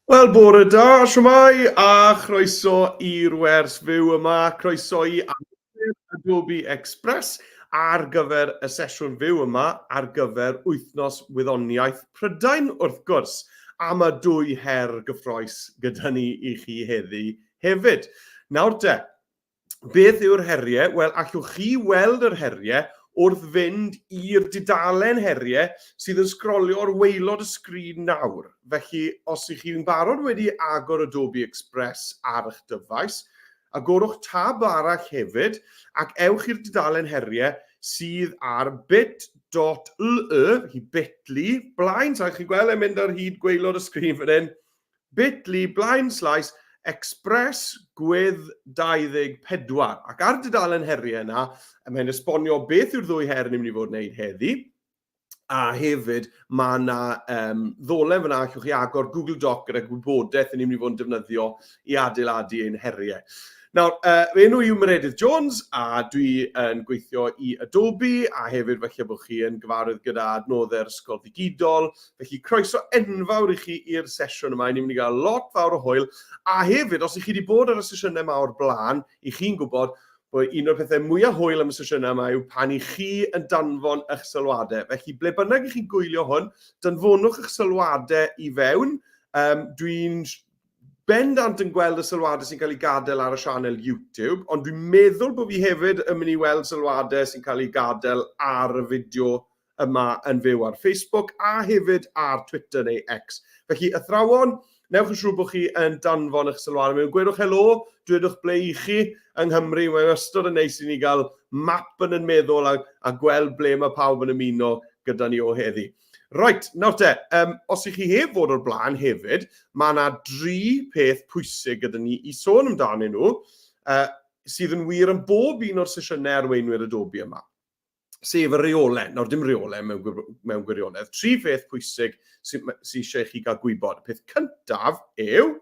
Wel, bore da, shwmae, a chroeso i'r wers fyw yma. Croeso i Adobe Express ar gyfer y sesiwn fyw yma ar gyfer Wythnos Wyddoniaeth Prydain, wrth gwrs. A mae dwy her gyffroes gyda ni i chi heddi hefyd. Nawr te, Beth yw'r heriau? Wel, allwch chi weld yr heriau wrth fynd i'r dudalen heriau sydd yn sgrolio ar waelod y sgrin nawr. Felly, os ych chi'n barod wedi agor Adobe Express ar eich dyfais, agorwch tab arall hefyd ac ewch i'r dudalen heriau sydd ar bit.ly, felly bit.ly, blaen, sa chi'n gweld e'n mynd ar hyd gwaelod y sgrin fan hyn, Bitly blaen slaes Express Gwydd 24. Ac ar dudalen heriau yna, mae'n esbonio beth yw'r ddwy her ni'n mynd i fod yn wneud heddi. A hefyd, mae yna um, ddolen fyna, allwch chi agor Google Doc gyda gwybodaeth ni'n mynd i fod yn defnyddio i adeiladu ein heriau. Nawr, fy enw i yw Meredydd Jones a dwi yn gweithio i Adobe a hefyd falle bod chi yn gyfarwydd gyda adnoddau'r Ysgol Ddigidol. Felly croeso enfawr i chi i'r sesiwn yma, ni'n mynd i gael lot fawr o hwyl. A hefyd, os ych chi wedi bod ar y sesiynau yma o'r blaen, i chi'n gwybod bod un o'r pethau mwyaf hwyl am y sesiynau yma yw pan i chi yn danfon eich sylwadau. Felly, ble bynnag i chi'n gwylio hwn, danfonwch eich sylwadau i fewn. Um, Dwi'n bendant yn gweld y sylwadau sy'n cael eu gadael ar y sianel YouTube, ond dwi'n meddwl bod fi hefyd yn mynd i weld sylwadau sy'n cael eu gadael ar y fideo yma yn fyw ar Facebook a hefyd ar Twitter neu X. Felly, athrawon, newch yn siŵr bod chi yn danfon eich sylwadau mewn. Gwedwch helo, dwedwch ble i chi yng Nghymru. Mae'n ystod yn neis i ni gael map yn yn meddwl a, a gweld ble mae pawb yn ymuno gyda ni o heddi. Reit, nawr te, um, os ych chi heb fod o'r blaen hefyd, mae yna dri peth pwysig gyda ni i sôn amdanyn nhw, uh, sydd yn wir yn bob un o'r sesiynau arweinwyr Adobe yma. Sef y reolau, nawr dim reolau mewn, mewn gwirionedd, tri pheth pwysig sydd sy eisiau i chi gael gwybod. Y peth cyntaf yw,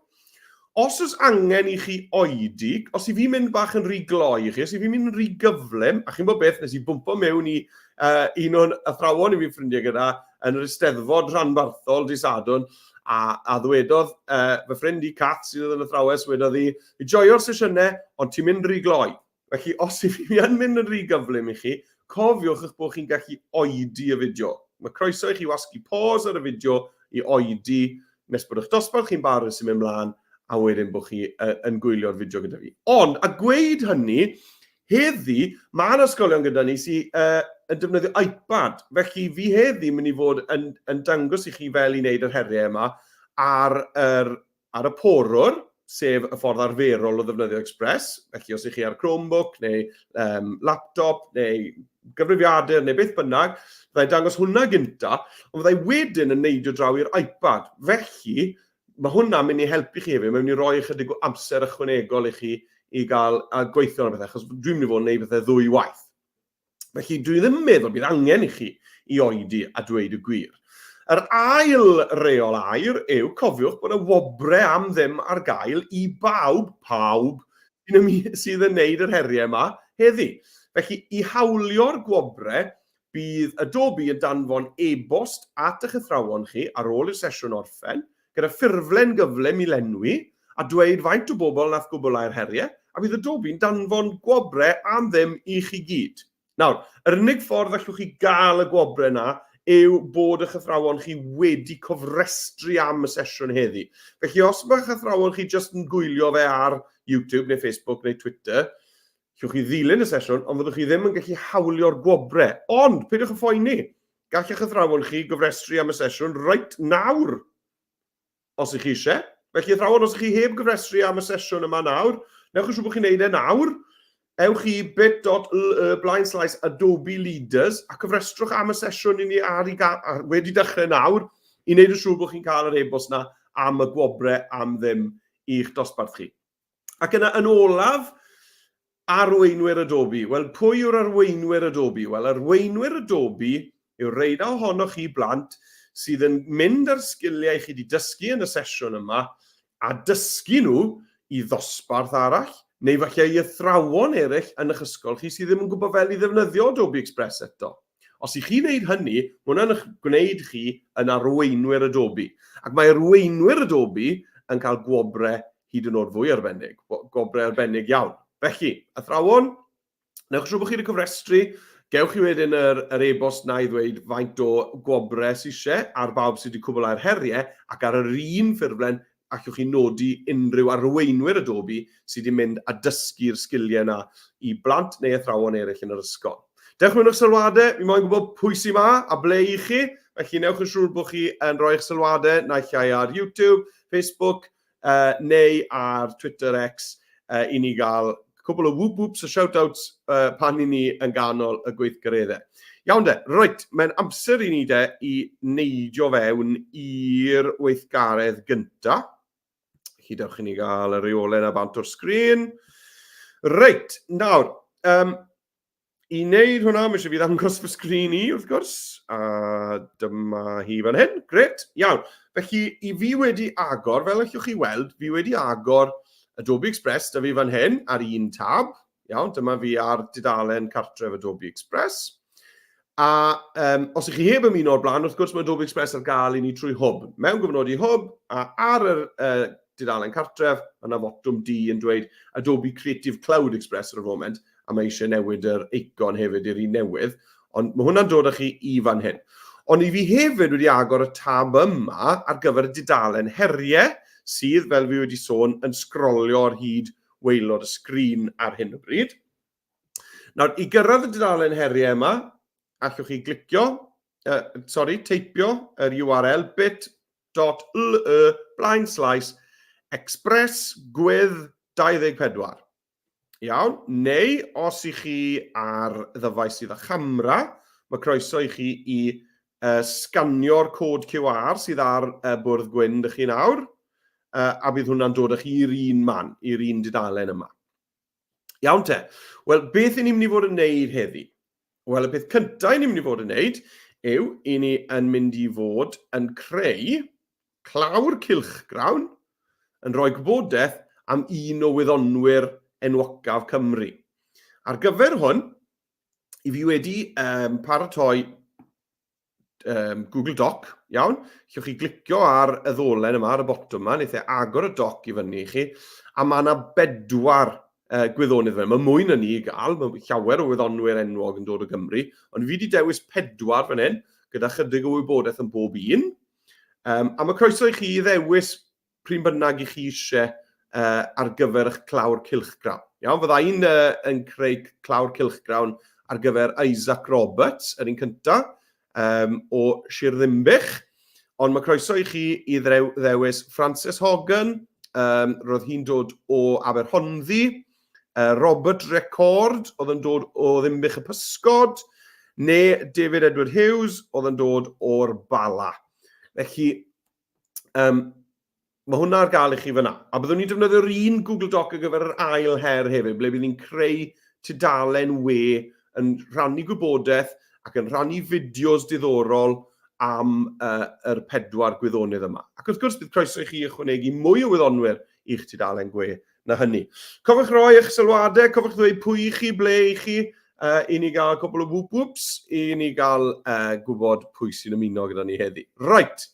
Os oes angen i chi oedi, os i fi mynd bach yn rhy gloi i chi, os i fi mynd yn rhy gyflym, a chi'n bod beth, nes i bwmpo mewn i uh, un o'n athrawon i fi'n ffrindiau gyda yn yr Eisteddfod rhanbarthol di Sadwrn, a, a ddwedodd uh, fy ffrind i Cat sydd yn athrawes, wedodd hi, fi joio'r sesiynau, ond ti'n mynd rhy gloi. Felly, os i fi yn mynd yn rhy gyflym i chi, cofiwch eich bod chi'n gallu oedi y fideo. Mae croeso i chi wasgu pause ar y fideo i oedi nes bod eich dosbarth chi'n barod sy'n mynd mlaen a wedyn bod chi yn gwylio'r fideo gyda fi. Ond, a gweud hynny, heddi, mae yna ysgolion gyda ni sy'n uh, yn defnyddio iPad. Felly fi heddi mynd i fod yn, yn dangos i chi fel i wneud yr heriau yma ar yr ar y porwr, sef y ffordd arferol o ddefnyddio Express, felly os ych chi ar Chromebook neu um, laptop neu gyfrifiadur neu beth bynnag, fyddai'n dangos hwnna gynta, ond fyddai wedyn yn neidio draw i'r iPad. Felly, mae hwnna'n mynd i helpu chi hefyd, mae'n mynd i roi ychydig o amser ychwanegol i chi i gael a gweithio ar bethau, achos dwi'n mynd i fod yn gwneud pethau ddwy waith. Felly dwi ddim yn meddwl bydd angen i chi i oedi a dweud y gwir. Yr ail reol air yw cofiwch bod y wobre am ddim ar gael i bawb, pawb, sydd yn neud yr heriau yma heddi. Felly, i hawlio'r gwobre, bydd Adobe yn danfon e-bost at eich athrawon chi ar ôl i'r sesiwn orffen, gyda ffurflen gyflym i lenwi a dweud faint o bobl nath gwblhau'r heriau, a bydd Adobe'n danfon gwobrau am ddim i chi gyd. Nawr, yr unig ffordd allwch chi gael y gwobrau yna yw bod eich athrawon chi wedi cofrestru am y sesiwn heddi. Felly os mae eich athrawon chi jyst yn gwylio fe ar YouTube neu Facebook neu Twitter, allwch chi ddilyn y sesiwn, ond fyddwch chi ddim yn gallu hawlio'r gwobrau. Ond, peidiwch â phoeni, Gall eich athrawon chi gofrestru am y sesiwn reit nawr, os ych chi eisiau. Felly, athrawon, os ych chi heb gofrestru am y sesiwn yma nawr, newch yn siŵr bod chi'n neud e nawr. Ewch i bit.ly blaen slaes Adobe Leaders a cofrestrwch am y sesiwn i ni ar i ar, wedi dechrau nawr i wneud yn siŵr bod chi'n cael yr e-bost na am y gwobrau am ddim i'ch dosbarth chi. Ac yna, yn olaf, arweinwyr Adobe. Wel, pwy yw'r arweinwyr Adobe? Wel, arweinwyr Adobe yw'r reina ohonoch chi blant sydd yn mynd â'r sgiliau chi wedi dysgu yn y sesiwn yma a dysgu nhw i ddosbarth arall, neu falle i athrawon eraill yn eich ysgol chi sydd ddim yn gwybod fel i ddefnyddio Adobe Express eto. Os i chi'n gwneud hynny, mae hwnna'n eich gwneud chi yn arweinwyr Adobe. Ac mae arweinwyr Adobe yn cael gwobrau hyd yn oed fwy arbennig, gwobrau arbennig iawn. Felly, athrawon, newch siŵr bod chi wedi cofrestru, gewch chi wedyn yr, yr e-bost na i ddweud faint o gwobrau sydd eisiau ar bawb sydd wedi cwblhau'r heriau, ac ar yr un ffurflen allwch chi nodi unrhyw arweinwyr Adobe sydd wedi mynd a dysgu'r sgiliau yna i blant neu athrawon eraill yn yr ysgol. Dewch mewn o'ch sylwadau, fi moyn gwybod pwy sy'n ma a ble i chi, felly newch yn siŵr bod chi yn rhoi eich sylwadau naill ai ar YouTube, Facebook uh, neu ar Twitter X uh, i ni gael cwbl o whoop whoops a shout-outs uh, pan i ni yn ganol y gweithgareddau. Iawn de, reit, mae'n amser i ni de i neidio fewn i'r weithgaredd gynta. Felly dewch i ni gael y reolau yna bant o'r sgrin. Reit, nawr, um, I wneud hwnna, mae eisiau fi ddangos fy sgrin i, wrth gwrs, a dyma hi fan hyn. Gret, iawn. Felly, i fi wedi agor, fel allwch chi weld, fi wedi agor Adobe Express da fi fan hyn ar un tab. Iawn, dyma fi ar dudalen cartref Adobe Express. A um, os ych chi heb ymuno o'r blaen, wrth gwrs mae Adobe Express ar gael i ni trwy Hwb. Mewn gyfnod i Hwb, a ar yr uh, dudalen cartref, mae yna fotwm D yn dweud Adobe Creative Cloud Express ar y foment, a mae eisiau newid yr eicon hefyd i'r un newydd, ond mae hwnna'n dod â chi i fan hyn. Ond i fi hefyd wedi agor y tab yma ar gyfer y dudalen heriau, sydd, fel fi wedi sôn, yn sgrolio ar hyd waelod y sgrin ar hyn o bryd. Nawr, i gyrraedd y dudalen heriau yma, allwch chi glicio, uh, sorry, teipio yr URL bit.ly blaen slaes express gwydd 24. Iawn, neu os i chi ar ddyfais sydd â chamera, mae croeso i chi i uh, sganio'r cod QR sydd ar uh, bwrdd gwyn dych chi nawr, uh, a bydd hwnna'n dod â chi i'r un man, i'r un dudalen yma. Iawn te. Wel, beth i ni'n mynd i fod yn neud heddi? Wel, y peth cyntaf i ni'n mynd i fod yn neud yw i ni yn mynd i fod yn creu clawr cylchgrawn yn rhoi gwybodaeth am un o wyddonwyr enwocaf Cymru. Ar gyfer hwn, i fi wedi um, paratoi um, Google Doc, iawn? Allwch chi glicio ar y ddolen yma, ar y botwm yma, wneith e agor y doc i fyny i chi, a mae yna bedwar uh, gwyddonydd fan. Mae mwy na ni i gael, mae llawer o wyddonwyr enwog yn dod o Gymru, ond fi wedi dewis pedwar fan hyn, gyda chydig o wybodaeth yn bob un. Um, a mae croeso i chi ddewis pryn bynnag i chi eisiau uh, ar gyfer eich clawr cylchgrawn. Iawn, fydda i'n uh, yn creu clawr cylchgrawn ar gyfer Isaac Roberts, yr un cyntaf, um, o Sir Ddinbych. Ond mae croeso i chi i ddewis Frances Hogan, um, roedd hi'n dod o Aberhonddu, uh, Robert Record, oedd yn dod o Ddinbych y Pysgod, neu David Edward Hughes, oedd yn dod o'r Bala. Felly, um, mae hwnna ar gael i chi fyna. A byddwn ni'n defnyddio'r un Google Doc ar gyfer yr ail her hefyd, ble bydd ni'n creu tudalen we yn rhannu gwybodaeth ac yn rhannu fideos diddorol am uh, yr pedwar gwyddonydd yma. Ac wrth gwrs, bydd croeso i chi ychwanegu mwy o wyddonwyr i'ch tudalen gwe na hynny. Cofiwch roi eich sylwadau, cofiwch ddweud pwy i chi, ble i chi, uh, i ni gael cwbl o whoop whoops, i ni gael uh, gwybod pwy sy'n ymuno gyda ni heddi. Right,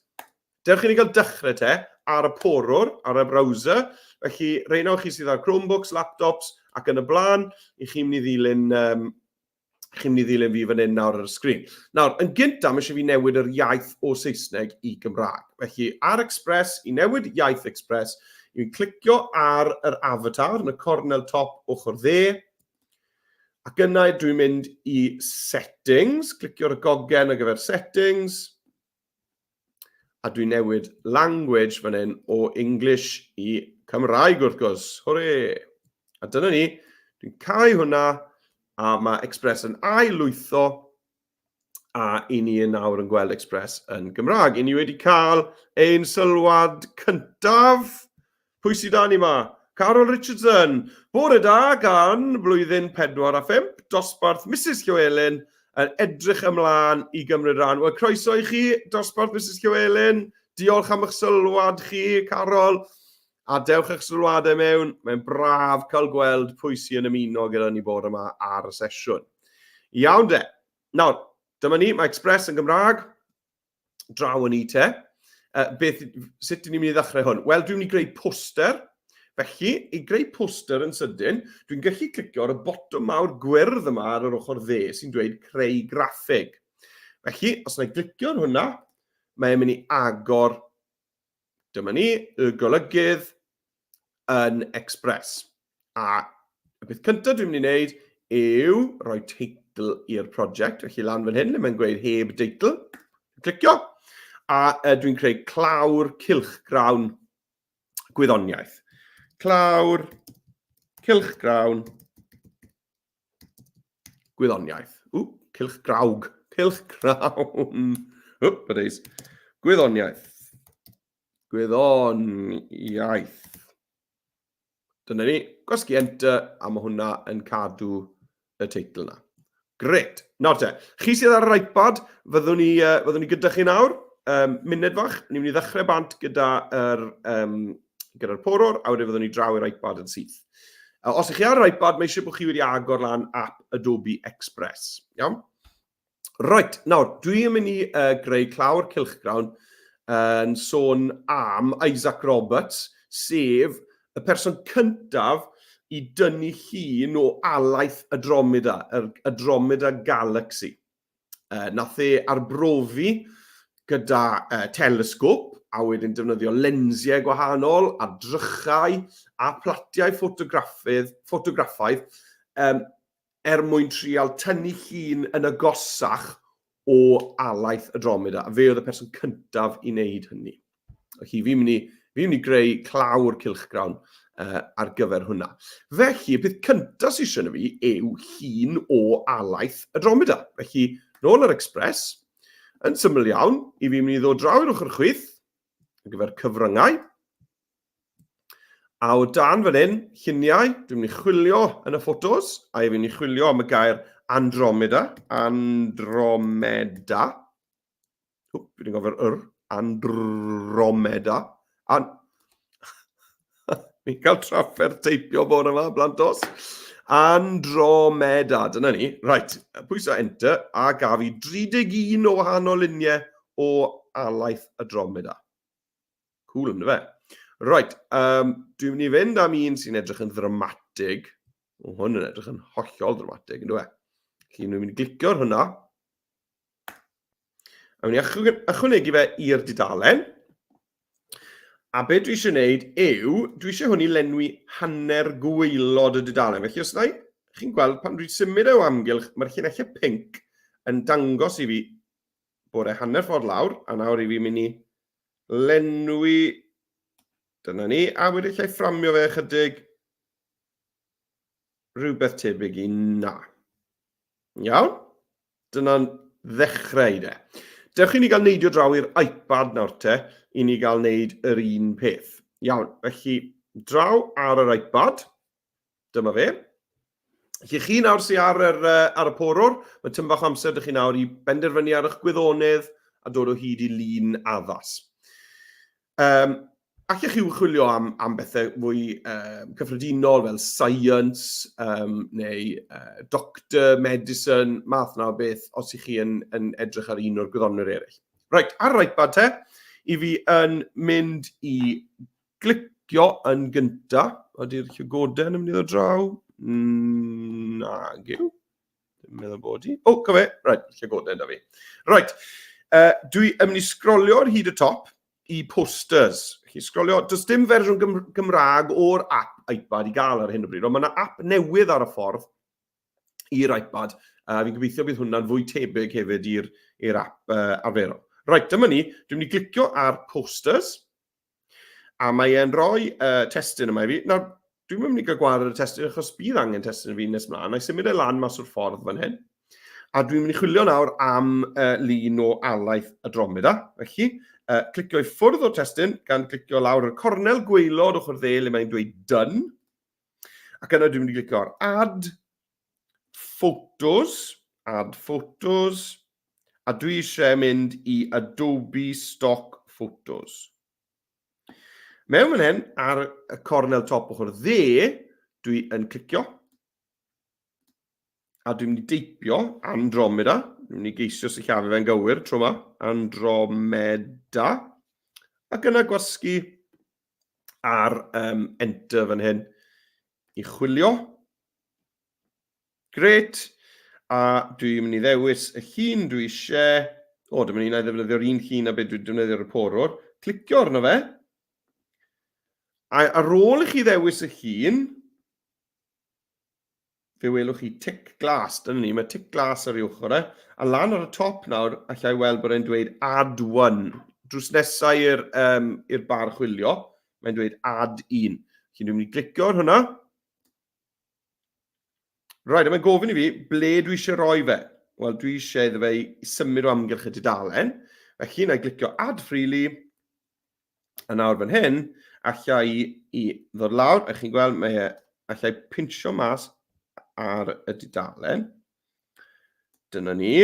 dewch i ni gael dechrau te ar y porwr, ar y browser. Felly, reina o chi sydd ar Chromebooks, laptops ac yn y blaen, i chi'n mynd i ddilyn um, chi'n mynd i ddilyn fi fan hyn nawr ar y sgrin. Nawr, yn gyntaf, mae eisiau fi newid yr iaith o Saesneg i Gymraeg. Felly, ar Express, i newid iaith Express, i'n clicio ar yr avatar yn y cornel top ochr dde, ac yna dwi'n mynd i Settings, clicio ar y gogen ar gyfer Settings, a dwi'n newid language fan hyn o English i Cymraeg wrth gwrs. Hwre! A dyna ni, dwi'n cau hwnna, a mae Express yn ail lwytho, a i ni yn nawr yn gweld Express yn Gymraeg. I ni wedi cael ein sylwad cyntaf. Pwy sydd da ni ma? Carol Richardson. Bore da gan blwyddyn 4 a 5, dosbarth Mrs Llewelyn yn edrych ymlaen i gymryd rhan. Wel, croeso i chi, dosbarth Mrs Llewelyn. Diolch am eich sylwad chi, Carol. A dewch eich sylwadau mewn. Mae'n braf cael gweld pwy sy'n ymuno gyda ni bore yma ar y sesiwn. Iawn de. Nawr, dyma ni, mae Express yn Gymraeg. Draw yn ni te. Beth, sut dyn ni'n mynd i ddechrau hwn? Wel, dwi'n mynd i greu poster. Felly, i greu poster yn sydyn, dwi'n gallu clicio ar y botwm mawr gwyrdd yma ar yr ochr dde sy'n dweud creu graffig. Felly, os na i glicio ar hwnna, mae'n mynd i agor, dyma ni, y golygydd yn Express. A y peth cyntaf dwi'n mynd i wneud yw rhoi teitl i'r prosiect. Felly lan fan hyn, le mae'n gweud heb deitl, clicio, a dwi'n creu clawr cylchgrawn gwyddoniaeth. Clawr cylchgrawn gwyddoniaeth. Ww, cylchgrawg. Cylchgrawn. Wp, byddeis. Gwyddoniaeth. Gwyddoniaeth. Dyna ni. Gwasgu Enter, a mae hwnna yn cadw y teitl yna. Gret. Nawr te, chi sydd ar yr iPad, fyddwn ni, fyddwn ni gyda chi nawr. Munud fach, ni'n mynd i ddechrau bant gyda'r um, gyda porwr, a wedyn fyddwn ni draw i'r iPad yn syth. Os ych chi ar yr iPad, mae eisiau bod chi wedi agor lan app Adobe Express. Iawn? Reit, nawr, dwi yn mynd i greu clawr cylchgrawn yn sôn am Isaac Roberts, sef y person cyntaf i dynnu llun o alaeth Andromeda, yr Andromeda Galaxy. Nath e arbrofi gyda telesgop a wedyn defnyddio lensiau gwahanol a drychau a platiau ffotograffydd, ffotograffaidd um, er mwyn trial tynnu llun yn agosach o alaeth Andromeda, a fe oedd y person cyntaf i wneud hynny. Felly fi'n mynd i, fi mynd i greu clawr cylchgrawn ar gyfer hwnna. Felly, y peth cyntaf sydd eisiau fi yw llun o alaeth Andromeda. Felly, nôl ar Express, yn syml iawn, i fi'n mynd i ddod draw i'r ochr chwith ar gyfer cyfryngau. A o dan fan hyn, lluniau, dwi'n mynd i chwilio yn y ffotos, a fi'n mynd i chwilio am y gair Andromeda. Andromeda. Wp, fi wedi gofio'r yr. Andromeda. An... Fi'n cael trafferth teipio bore yma, blantos. Andromeda, dyna ni. Right, pwyso enter, a gaf i 31 o wahanol luniau o alaeth Andromeda. Cool, ynddo fe? Right, dwi'n mynd i fynd am un sy'n edrych yn ddramatig. O, hwn yn edrych yn hollol ddramatig, ynddo fe? Felly, dwi'n mynd i glicio ar hwnna. A mynd i ychwanegu fe i'r dudalen. A be dwi eisiau gwneud yw, dwi eisiau hwn i lenwi hanner gwaelod y dudalen. Felly os na i, chi'n gweld pan dwi'n symud e o amgylch, mae'r llinellau pinc yn dangos i fi bod e hanner ffordd lawr, a nawr i fi mynd i lenwi, dyna ni, a wedyn llai fframio fe ychydig, rhywbeth tebyg i na. Iawn? Dyna'n ddechrau de. Dewch i ni gael neidio draw i'r iPad nawr te, i ni gael neud yr un peth. Iawn, felly draw ar yr iPad, Dyma fe. Felly chi nawr sy'n ar, yr, ar y porwr, mae tyn bach o amser dych chi nawr i benderfynu ar eich gwyddonydd a dod o hyd i lun addas. Um, allech chi chwilio am, am bethau fwy um, cyffredinol fel science um, neu doctor, medicine, math na o beth, os ych chi yn, yn edrych ar un o'r gwyddonwyr eraill. Reit, ar yr iPad te, i fi yn mynd i Glicio yn gynta. Ydy'r llygoden yn mynd i ddod draw? Nag yw. Ddim meddwl bod i. O, cyfe. Right, llygoden da fi. Right. Dwi yn mynd i sgrolio ar hyd y top i posters. Chi sgrolio, does dim fersiwn Gymraeg o'r app iPad i gael ar hyn o bryd, ond mae yna app newydd ar y ffordd i'r iPad. Fi'n gobeithio bydd hwnna'n fwy tebyg hefyd i'r app arferol. Right, dyma ni. Dwi'n mynd i glicio ar posters. A mae e'n rhoi testun yma i fi. Nawr, dwi'n mynd i gael gwared ar y testun achos bydd angen testun i fi nes mlaen. Na i symud e lan mas o'r ffordd fan hyn. A dwi'n mynd i chwilio nawr am lun o alaeth Andromeda. Felly, clicio i ffwrdd o'r testun gan glicio lawr y cornel gwaelod ochr dde le mae'n dweud done. Ac yna dwi'n mynd i glicio ar add photos, add photos, a dwi eisiau mynd i Adobe Stock Photos. Mewn fan hyn, ar y cornel top ochr dde, dwi yn clicio. A dwi'n mynd i deipio Andromeda. Dwi'n mynd i geisio sillafu fe'n gywir tro yma. Andromeda. Ac yna gwasgu ar um, Enter fan hyn i chwilio. Gret. A dwi'n mynd i ddewis y llun dwi eisiau. O, dyma ni, na i ddefnyddio'r un llun a beth dwi'n defnyddio'r ar y porwr. Clicio arno fe. A ar ôl i chi ddewis y llun, fe welwch chi tic glas. Dyna ni, mae tic glas ar ei ochr e. A lan ar y top nawr, allai weld bod e'n dweud add one. Drws nesau i'r um, i'r bar chwilio, mae'n dweud add un. Felly dwi'n mynd i glicio ar hwnna. Right, a mae'n gofyn i fi ble dwi eisiau rhoi fe. Wel, dwi eisiau iddo fe i symud o amgylch y dudalen. Felly, na i glicio Add Freely. A nawr fan hyn, allai i, i ddod lawr, a chi'n gweld, mae e, allai pinsio mas ar y dudalen. Dyna ni.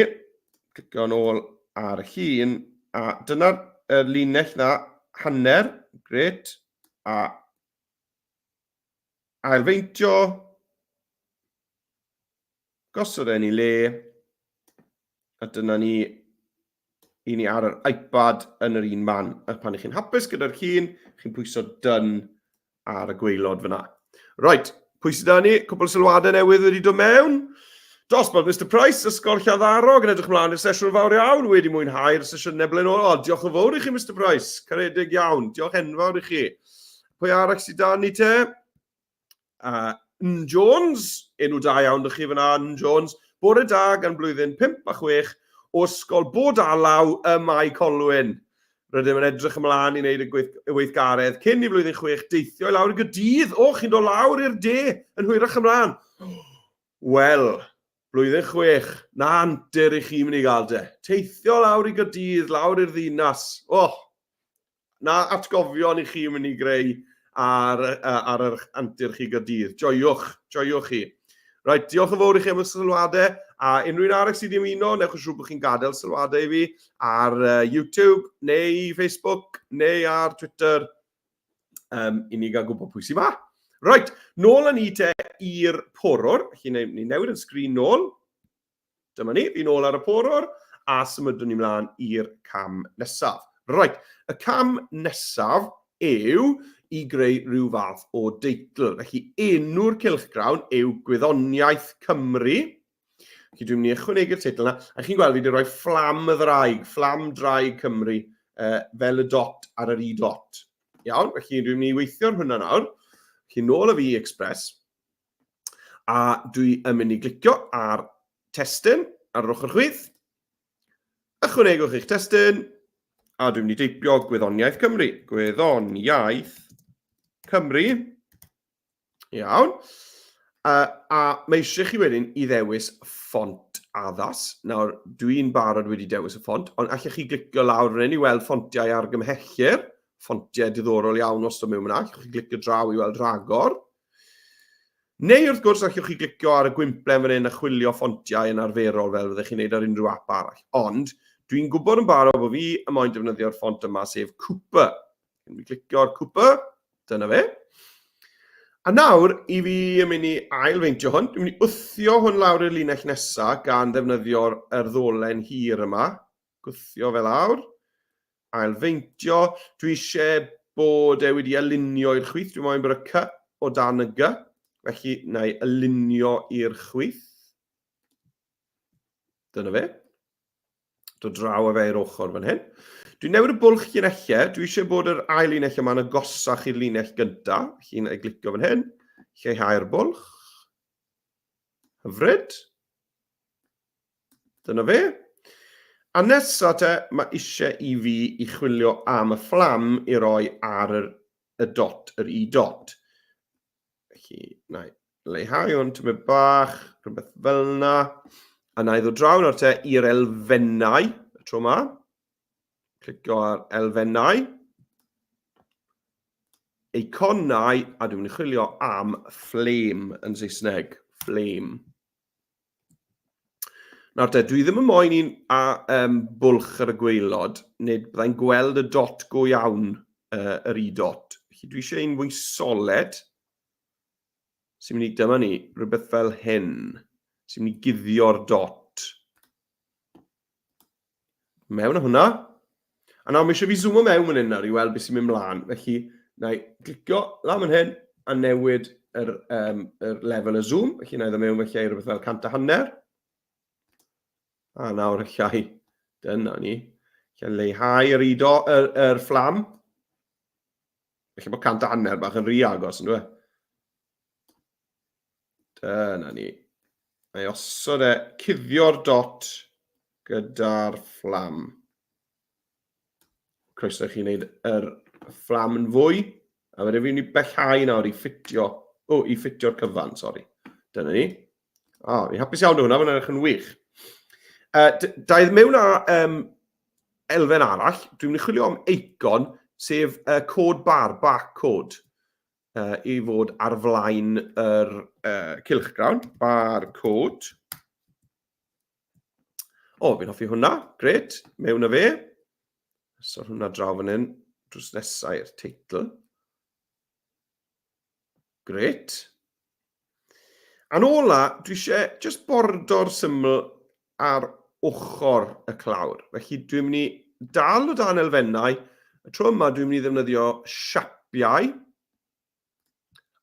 Clicio yn ôl ar y llun. A dyna'r linell na, hanner. Gret. A Ailfeintio, gosod e'n ei le, a dyna ni, i ni ar yr iPad yn yr un man. A pan ych chi'n hapus gyda'r llun, chi'n pwyso done ar y gweilod fyna. Right, pwy sydd â ni? Cwpl o sylwadau newydd wedi dod mewn. Dosbarth Mr Price, Ysgol Lladdarog, yn edrych mlaen i'r sesiwn fawr iawn, wedi mwynhau'r sesiynau blaenorol. Diolch yn fawr i chi, Mr Price, caredig iawn, diolch enfawr i chi. Pwy arall sydd da ni te? N Jones, enw da iawn dych chi fyna, N Jones. Bore da gan blwyddyn 5 a 6 o Ysgol Bod Alaw ym Mae Colwyn. Rydym yn edrych ymlaen i wneud y, gweith y weithgaredd cyn i flwyddyn 6 deithio i lawr i Gydydd. O, chi'n dod lawr i'r de yn hwyrach ymlaen. Wel, blwyddyn 6, na antur i chi mynd i gael de. Teithio lawr i Gydydd, lawr i'r ddinas. O, Na atgofion i chi mynd i greu ar, ar yr antur chi Gaerdydd. Joiwch, joiwch chi. Right, diolch yn fawr i chi am y sylwadau, a unrhyw un arall sydd wedi ymuno, newch yn siŵr bod chi'n gadael sylwadau i fi ar uh, YouTube, neu Facebook, neu ar Twitter, um, i ni gael gwybod pwy sy'n ma. Right, nôl â ni te i'r porwr. Felly, ni newid yn sgrin nôl. Dyma ni, fi'n ôl ar y porwr, a symudwn ni mlaen i'r cam nesaf. Reit, y cam nesaf yw i greu rhyw fath o deitl. Felly, enw'r cylchgrawn yw Gwyddoniaeth Cymru. Felly, dwi'n mynd i ychwanegu'r teitl yna. A chi'n gweld, fi wedi rhoi fflam y ddraig, fflam draig Cymru, uh, fel y dot ar yr i dot. Iawn, felly dwi'n mynd i weithio ar hwnna nawr. Felly, nôl â fi i Express. A dwi yn mynd i glicio ar testun ar yr ochr chwith. Ychwanegwch eich testun, a dwi'n mynd i deipio Gwyddoniaeth Cymru. Gwyddoniaeth Cymru. Iawn. Uh, a mae eisiau chi wedyn i ddewis ffont addas. Nawr, dwi'n barod wedi dewis y ffont, ond allech chi glicio lawr fan hyn i weld ffontiau argymhellir. Ffontiau diddorol iawn os mewn yna. Allwch chi glicio draw i weld rhagor. Neu wrth gwrs allwch chi glicio ar y gwymplen fan hyn a chwilio ffontiau yn arferol fel fyddech chi'n neud ar unrhyw app arall. Ond dwi'n gwybod yn barod bod fi yn moyn defnyddio'r ffont yma sef Cooper. Dwi'n glicio ar Cooper, dyna fe. A nawr, i fi yn mynd i ail-feintio hwn, dwi'n mynd i wthio hwn lawr i'r linell nesaf gan ddefnyddio'r er ddolen hir yma. Gwthio fe lawr. Ailfeintio. Dwi eisiau bod e wedi alinio i'r chwith. Dwi'n moyn bod y C o dan y G. Felly, na i alinio i'r chwith. Dyna fe. Dod draw â fe i'r ochr fan hyn. Dwi'n newid y bwlch llinellau. Dwi eisiau bod yr ail linell yma'n agosach i'r linell gyntaf. Felly, na i glicio fan hyn. Lleihau'r bwlch. Hyfryd. Dyna fe. A nesa te, mae eisiau i fi i chwilio am y fflam i roi ar yr, y dot, yr i dot. Felly, na i leihau hwn tymed bach, rhywbeth fel yna. A na i ddod draw nawr te i'r elfennau, y tro yma. Clicio ar elfennau. Eiconau, a dwi'n mynd i chwilio am flame yn Saesneg. Flame. Nawr te, dwi ddim yn moyn un a um, bwlch ar y gwaelod, nid byddai'n gweld y dot go iawn, uh, yr i dot. Felly dwi eisiau un fwy soled, sy'n mynd i, dyma ni, rhywbeth fel hyn, sy'n mynd i guddio'r dot. Mewn â hwnna. A nawr mae eisiau fi zoomo mewn fan hyn nawr i weld beth sy'n mynd mlaen. Felly, na i glicio lan fan hyn a newid yr, um, yr lefel y zoom. Felly, na i ddod mewn felly i rhywbeth fel 150. A nawr allai, dyna ni, allai leihau yr, ido, yr, yr fflam. Felly bod 150 bach yn rhy agos, yn dweud? Dyna ni. Na i osod e, cuddio'r dot gyda'r fflam. Croeso i chi wneud yr fflam yn fwy. A wedyn fi'n mynd i bellhau nawr i ffitio, o, i ffitio'r cyfan, sori. Dyna ni. O, oh, fi'n hapus iawn o hwnna, mae'n edrych yn wych. Daeth mewn â um, elfen arall, dwi'n mynd i chwilio am eicon, sef uh, cod bar, barcode. uh, i fod ar flaen yr uh, cylchgrawn, barcode. O, fi'n hoffi hwnna, gret, mewn â fe. So hwnna draw fan hyn, drws nesau i'r teitl. Gret. A'n ola, dwi eisiau just bordor syml ar ochr y clawr. Felly dwi'n mynd i dal o dan elfennau. Y tro yma dwi'n mynd i ddefnyddio siapiau.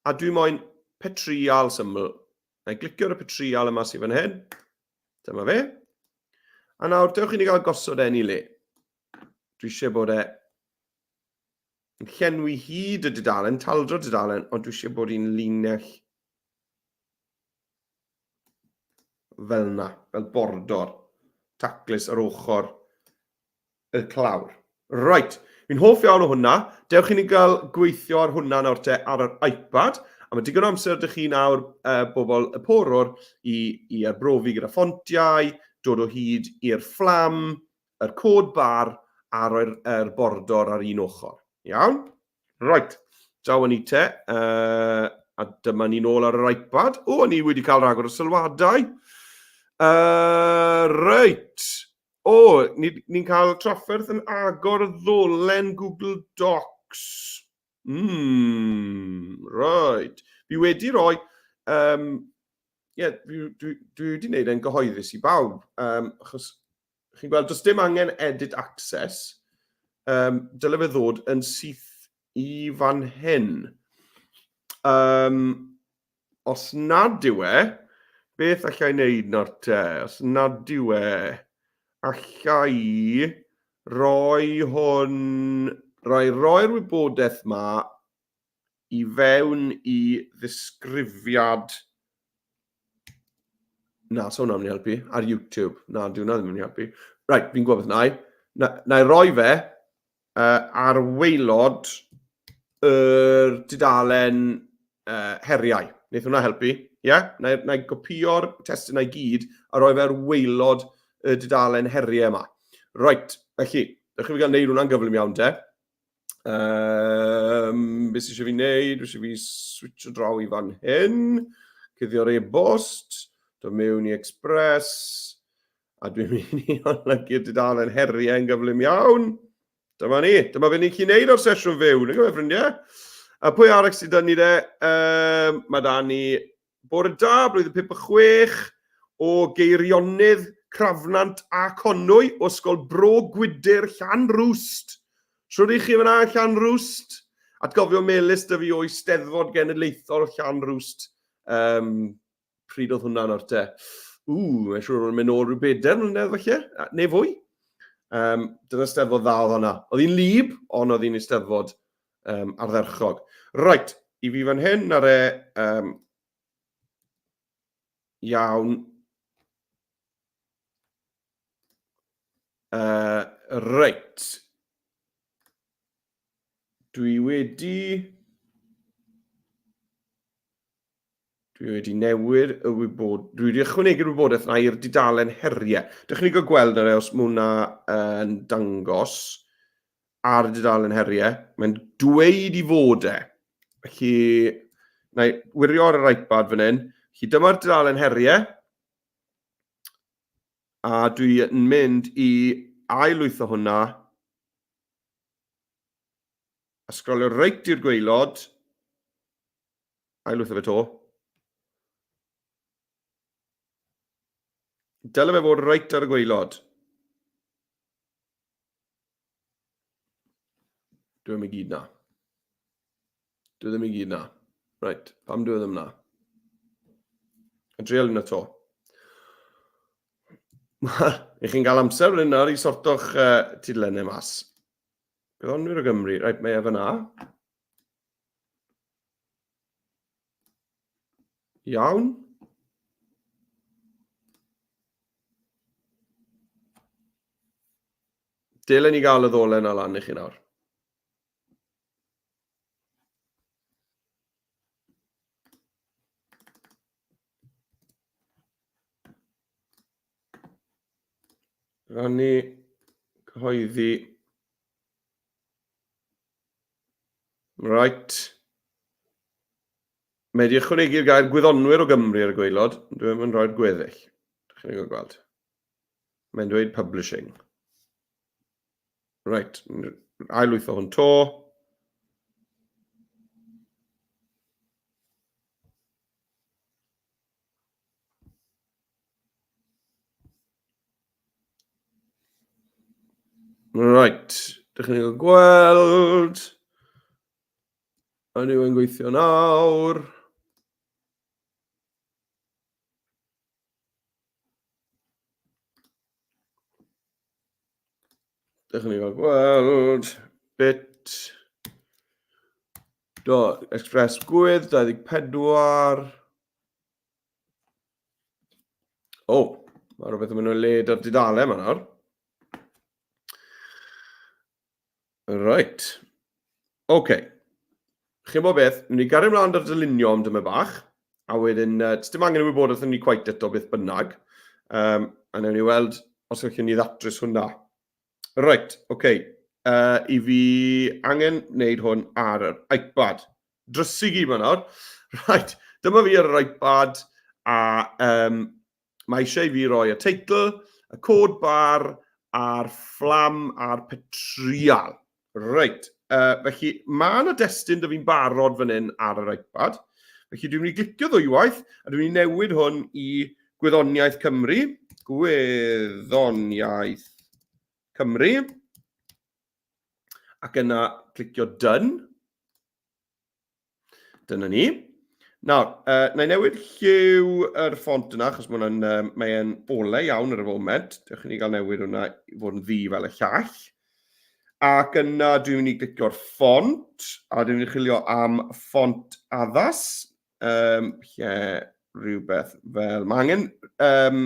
A dwi moyn petrial syml. Na i glicio ar y petrial yma sydd fan hyn. Dyma fe. A nawr, dewch i ni gael gosod e'n i le. Dwi eisiau bod e yn llenwi hyd y dudalen, taldro'r dudalen, ond dwi eisiau bod un linell fel yna, fel bordor, taclus ar ochr y clawr. Right, fi'n hoff iawn o hwnna. Dewch i ni gael gweithio ar hwnna nawr te ar yr iPad. A mae digon o amser ydych chi nawr, bobl y porwr, i, i arbrofi gyda ffontiau, dod o hyd i'r fflam, yr cod bar a roi'r er bordor ar un ochr. Iawn? Right. Daw ni te. A dyma ni'n ôl ar yr iPad. O, ni wedi cael rhagor o sylwadau. Reit. O, ni'n ni cael trafferth yn agor y ddolen Google Docs. Mm, right. Fi wedi rhoi... Um, yeah, dwi, dwi, dwi wedi gwneud e'n gyhoeddus i bawb, um, achos chi'n gweld, does dim angen edit access. Um, dyle fe ddod yn syth i fan hyn. Um, os nad yw e, beth allai wneud nawr te? Os nad yw e, allai roi hwn, roi roi'r wybodaeth ma i fewn i ddisgrifiad Na, so hwnna'n mynd i helpu. Ar YouTube. Na, dwi hwnna ddim yn mynd i helpu. Right, fi'n gwybod beth na i. Na, na i roi fe ar waelod yr dudalen heriau. Wneith hwnna helpu. Ie? Yeah? Na, na i gopio'r testun i gyd a roi fe ar waelod y dudalen heriau yma. Right, felly, ddech chi fi gael neud hwnna'n gyflym iawn te. Um, beth sydd eisiau fi wneud? Eisiau fi switcho draw i fan hyn. Cuddio'r e-bost. Dod mewn i Express. A dwi'n mynd i olygu'r dudalen heriau yn gyflym iawn. Dyma ni. Dyma fe ni'n gallu wneud o'r sesiwn fyw. Nag yw e, ffrindiau? A pwy arall sydd da ni de? Um, mae da ni Bore da, blwyddyn 5 a 6, o Geirionydd, Crafnant a Conwy, o Ysgol Bro Gwydyr, Llanrwst. Shwd i chi fyna, Llanrwst? Atgofio melys dy fi o Eisteddfod Genedlaethol Llanrwst. Um, pryd oedd hwnna nawr te? Ww, mae'n siŵr bod yn mynd nôl rhyw bedair mlynedd falle, neu fwy. Um, dyna steddfod dda oedd hwnna. Oedd hi'n lib, ond oedd hi'n eisteddfod um, ardderchog. Right, i fi fan hyn ar e... Um, iawn. Reit. Dwi wedi... Dwi wedi newid y wybod... Dwi wedi ychwanegu'r wybodaeth na i'r dudalen heriau. Dych chi'n gael gweld ar e os mae hwnna yn dangos ar y dudalen heriau. Mae'n dweud i fod e. Felly, na i wirio ar yr iPad fan hyn. Felly, dyma'r dudalen heriau. A dwi'n mynd i ail-lwytho hwnna. A sgrolio reit i'r gwaelod. Ailwytho fe to. Dyle fe fod reit ar y gwaelod. Dwi ddim i gyd na. Dwi ddim i gyd na. Right, pam dwi ddim na? A drial un to. I chi'n cael amser fan hyn nawr i sorto'ch tudalennau mas. Gwyddonwyr o Gymru. Right, mae e fyna. Iawn. Dylen ni gael y ddolen na lan i chi nawr. Rannu, cyhoeddi. Right. Mae wedi ychwanegu'r gair gwyddonwyr o Gymru ar y gwaelod. Dwi ddim yn rhoi'r gweddill. Dych chi'n gweld. Mae'n dweud publishing. Right, ailwytho hwn to. Right, dych chi'n cael gweld. Yn yw yn gweithio nawr. Dych chi'n cael gweld. Bit. Do, Express Gwydd, 24. O, oh, mae rhywbeth yn mynd o'i le ar dudalen yma nawr. Right. Oce. Okay. Chi'n bod beth, ni'n gario ymlaen ar dylunio am dyma bach, a wedyn, dim angen y wybodaeth yn ni quite eto beth bynnag. Um, a newn ni weld os allwn ni ddatrys hwnna. Reit, oce. Okay. I fi angen wneud hwn ar yr iPad. Drysu gyd ma nawr. Right, dyma fi ar yr iPad, a um, mae eisiau i fi roi y teitl, y cod bar, a'r fflam a'r petrial. Reit, felly mae yna destun dy fi'n barod fan hyn ar yr iPad. Felly dwi'n mynd i glicio ddwywaith, a dwi'n mynd i newid hwn i Gwyddoniaeth Cymru. Gwyddoniaeth Cymru. Ac yna clicio Done. Dyna ni. Nawr, na i newid lliw yr ffont yna, achos mae hwnna'n, mae e'n ole iawn ar y foment. Dewch i ni gael newid hwnna i fod yn ddu fel y llall. Ac yna dwi'n mynd i glicio'r ffont, a dwi'n mynd i chwilio am ffont addas, um, lle rhywbeth fel... Mae angen um,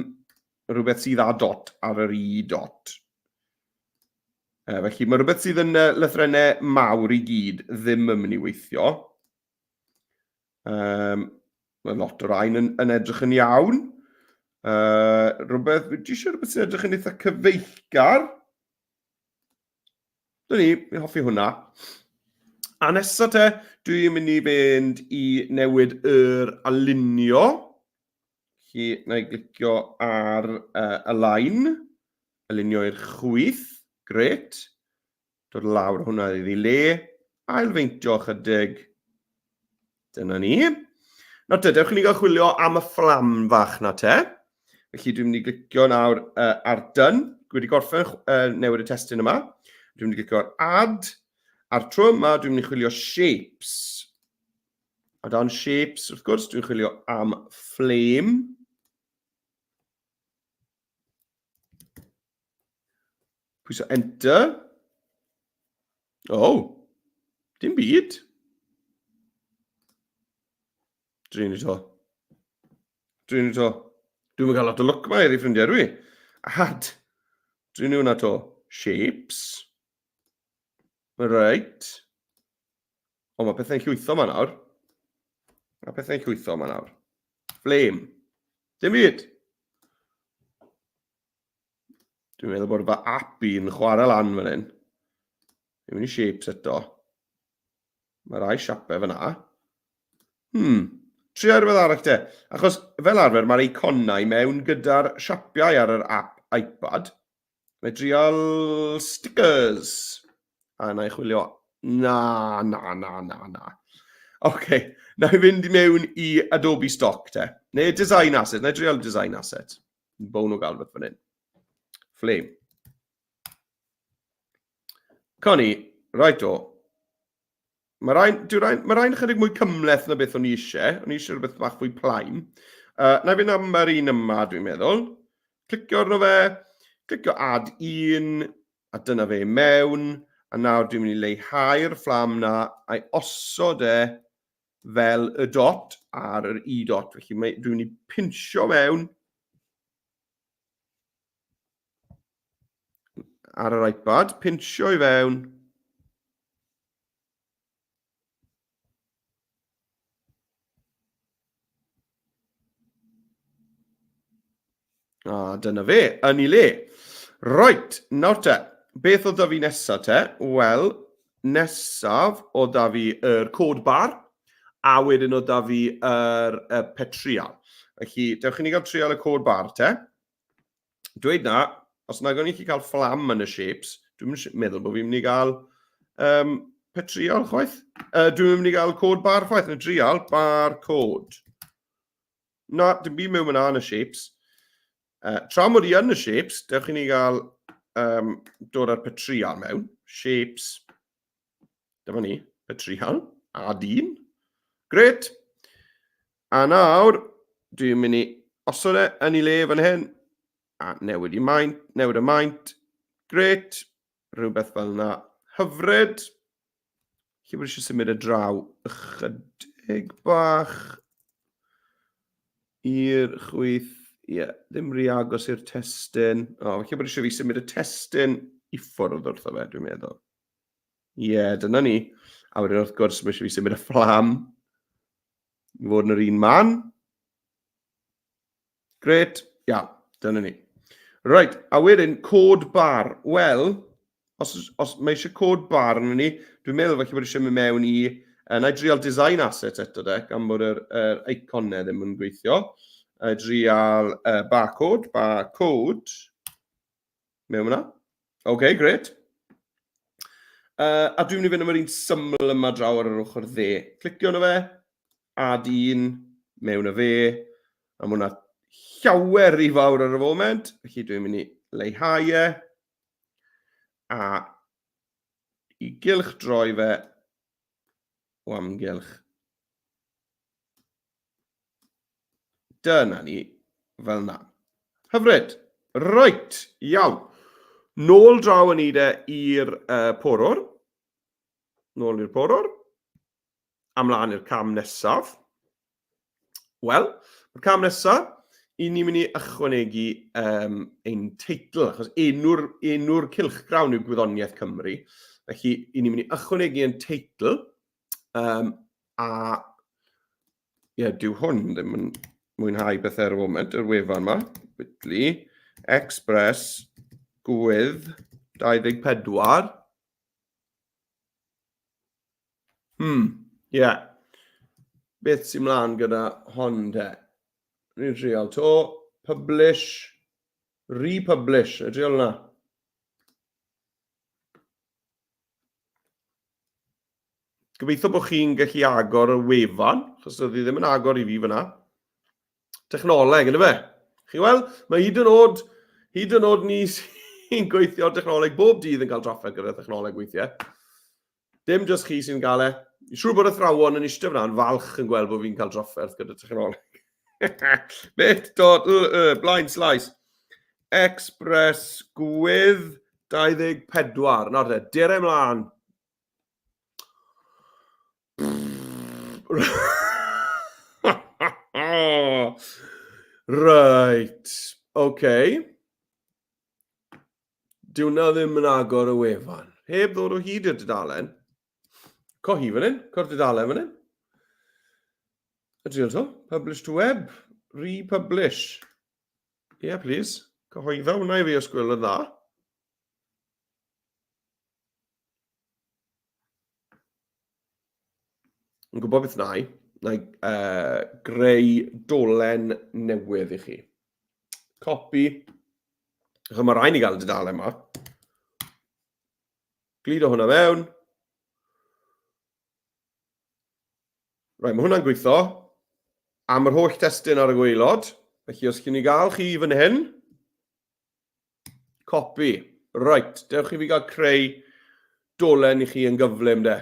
rhywbeth sydd â dot ar yr i dot. Felly mae rhywbeth sydd yn lythrennau mawr i gyd ddim yn mynd i weithio. Um, mae lot o rain yn, yn edrych yn iawn. Rhywbeth, dwi eisiau rhywbeth sy'n edrych yn eitha cyfeillgar. Dyna ni, fi'n hoffi hwnna. A nesaf te, dwi'n mynd i fynd i newid yr alinio. Felly, na i glicio ar align, alinio i'r chwith, gret. Dod lawr hwnna iddi le, ailfeintio chydig. Dyna ni. Nawr te, dewch i ni gael chwilio am y fflam fach na te. Felly dwi'n mynd i glicio nawr ar done. Dwi wedi gorffen newid y testun yma. Dwi'n mynd i glicio ar add. A'r tro yma dwi'n mynd i chwilio shapes. A dan shapes, wrth gwrs, dwi'n chwilio am flame. Pwyso enter. Oh, dim byd. Drin i to. Drin i to. Dwi'n mynd cael lot o lwc ma heddi, ffrindiau, dwi. Add. Drin i hwnna to. Shapes. Right. O, mae pethau'n llwytho ma nawr. Mae pethau'n llwytho ma nawr. Flame. Dim byd. Dwi'n meddwl bod fy app i'n chwarae lan fan hyn. Dwi'n mynd i shapes eto. Mae rai siapau fyna. Hmm. Trio rhywbeth arall te. Achos fel arfer mae'r eiconau mewn gyda'r siapiau ar yr app iPad. Mae drial stickers. A na i chwilio. Na, na, na, na, na. Oce, okay. na i fynd i mewn i Adobe Stock te. Neu Design Asset. Na i drial Design Asset. Bown o gael beth fan hyn. Flame. Connie, right o. Mae rhain, dyw rhain, mae rhain chydig mwy cymhleth na beth o'n i eisiau. O'n i eisiau rhywbeth bach fwy plaen. Na i fynd am yr un yma, dwi'n meddwl. Clicio arno fe, clicio add un, a dyna fe mewn. A nawr dwi'n mynd i leihau'r fflam na a'i osod e fel y dot ar yr i dot. Felly mae, dwi'n mynd i pinsio mewn ar yr iPad, pinsio i fewn. A dyna fe, yn ei le. Right, nawr te, beth oedd da fi nesaf te? Wel, nesaf oedd da fi yr cod bar, a wedyn oedd da fi yr, y petrial. Felly, dewch i ni gael trial y cod bar te. Dweud na, os nag o'n i chi cael fflam yn y shapes, dwi'n meddwl bod fi'n mynd i gael um, petriol chwaith. Dwi'n mynd i gael cod bar chwaith, neu drial bar cod. Na, dim byd mewn yna yn y shapes. Tra mod i yn y shapes, dewch i ni gael um, dod â'r petrial mewn. Shapes. Dyma ni, petryal, a dyn. Gret. A nawr, dwi'n mynd i osod e yn ei le fan hyn, a newid i maint, newid y maint. Gret. Rhywbeth fel yna. Hyfryd. Lle bod eisiau symud y draw ychydig bach i'r chwith. Ie, yeah, ddim rhy agos i'r testun. O, oh, felly bod eisiau fi symud y testun i ffwrdd wrtho fe, dwi'n meddwl. Ie, yeah, dyna ni. A wedyn wrth gwrs mae eisiau fi symud y fflam i fod yn yr un man. Gret, ia, dyna ni. Right, a wedyn cod bar. Wel, os, os mae eisiau cod bar yn ni, dwi'n meddwl felly bod eisiau mynd mewn i... Na i drial design asset eto de, gan bod yr, yr iconau ddim yn gweithio. Drial barcode, barcode. Mewn yna. Oce, okay, gret. A dwi'n mynd i fynd am yr un syml yma draw ar yr ochr dde. Clicio arno fe, add un, mewn y fe. A mae hwnna llawer rhy fawr ar y foment, felly dwi'n mynd i leihau e. A i gylch droi fe o amgylch. Dyna ni, fel na. Hyfryd. Reit, iawn. Nôl draw yn ni de i'r uh, porwr. Nôl i'r porwr. A mlaen i'r cam nesaf. Wel, mae'r cam nesaf, i ni'n mynd i ychwanegu um, ein teitl, achos enw'r, enw'r cilchgrawn yw Gwyddoniaeth Cymru. Felly, i ni'n mynd i ychwanegu ein teitl, um, a Ie, yeah, dyw hwn ddim yn mwynhau bethau ar y foment, yr wefan yma. Bitly, Express, Gwydd, 24. Ie. Yeah. Beth sy'n mlaen gyda hon te? Ni'n trial to, publish, republish, y trial hwnna. Gobeithio bod chi'n gallu agor y wefan, achos oedd hi ddim yn agor i fi fyna. Technoleg, yna fe? Chi weld, mae hyd yn oed, hyd yn oed ni sy'n gweithio ar technoleg bob dydd yn cael trafferth gyda technoleg weithiau. Dim jyst chi sy'n gael e. Fi'n siŵr bod athrawon yn eistedd fyna yn falch yn gweld bod fi'n cael trafferth gyda technoleg. Bit dot l y blind slice. Express Gwydd 24. Nawr te, dere ymlaen. Right, okay. Dyw hwnna ddim yn agor y wefan. Heb ddod o hyd i'r dudalen. Co hi fan hyn, co'r dudalen fan hyn. Ydy to, publish to web, republish. Yeah, please. Cyhoedda hwnna i fi os gwelwn yn dda. Yn gwybod beth na i. Na i uh, greu dolen newydd i chi. Copy. Achos mae rhaid ni gael y dudalen yma. Gludo hwnna mewn. Right, mae hwnna'n gweithio am yr holl testun ar y gwaelod. Felly os chi'n ei gael chi fan hyn, Copy. Right, dewch i fi gael creu dolen i chi yn gyflym de.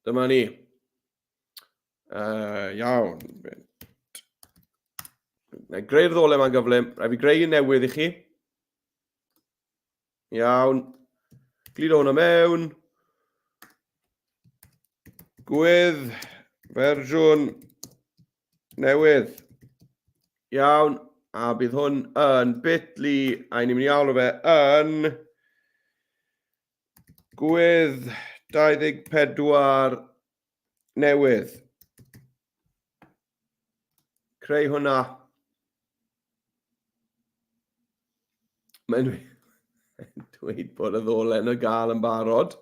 Dyma ni. Iawn. Na i greu'r ddolen ma'n gyflym. Rhaid fi greu un newydd i chi. Iawn. Gludo hwnna mewn. Gwydd. Fersiwn newydd. Iawn. A bydd hwn yn bit.ly, a ni'n mynd i alw fe yn Gwydd 24 newydd. Creu hwnna. Mae'n dweud bod y ddolen y gael yn barod.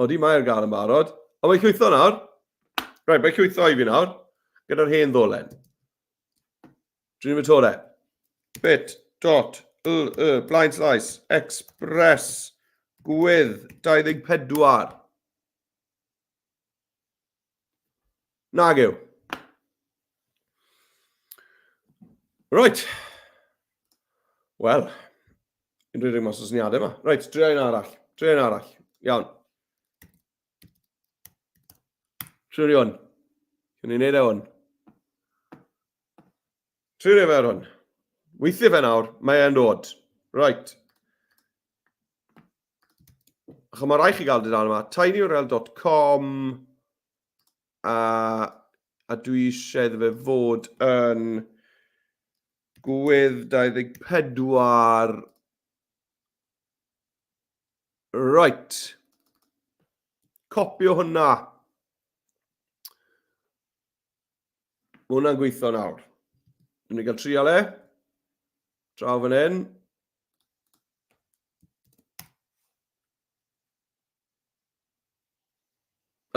Odi, mae ar gael yn barod. O, mae'n llwytho nawr. Right, mae'n llwytho i fi nawr. Gyda'r hen ddolen. Dwi'n mynd tore. Bit, dot, l, y, blaen slaes, express, gwydd, 24. Nag yw. Right. Wel, yn rhedeg mas o syniadau yma. Right, drio un arall. Drio un arall. Iawn. Trio hwn. Cyn ni'n neud e hwn. Trio fe ar hwn. Weithio fe nawr, mae e'n dod. Right. Achos mae rhaid chi gael dudalen yma, tinyurl.com a, a dwi eisiau iddo fe fod yn gwydd 24. Right. Copio hwnna. Mae hwnna'n gweithio nawr. Dwi'n mynd i gael trial e. Draw fan hyn.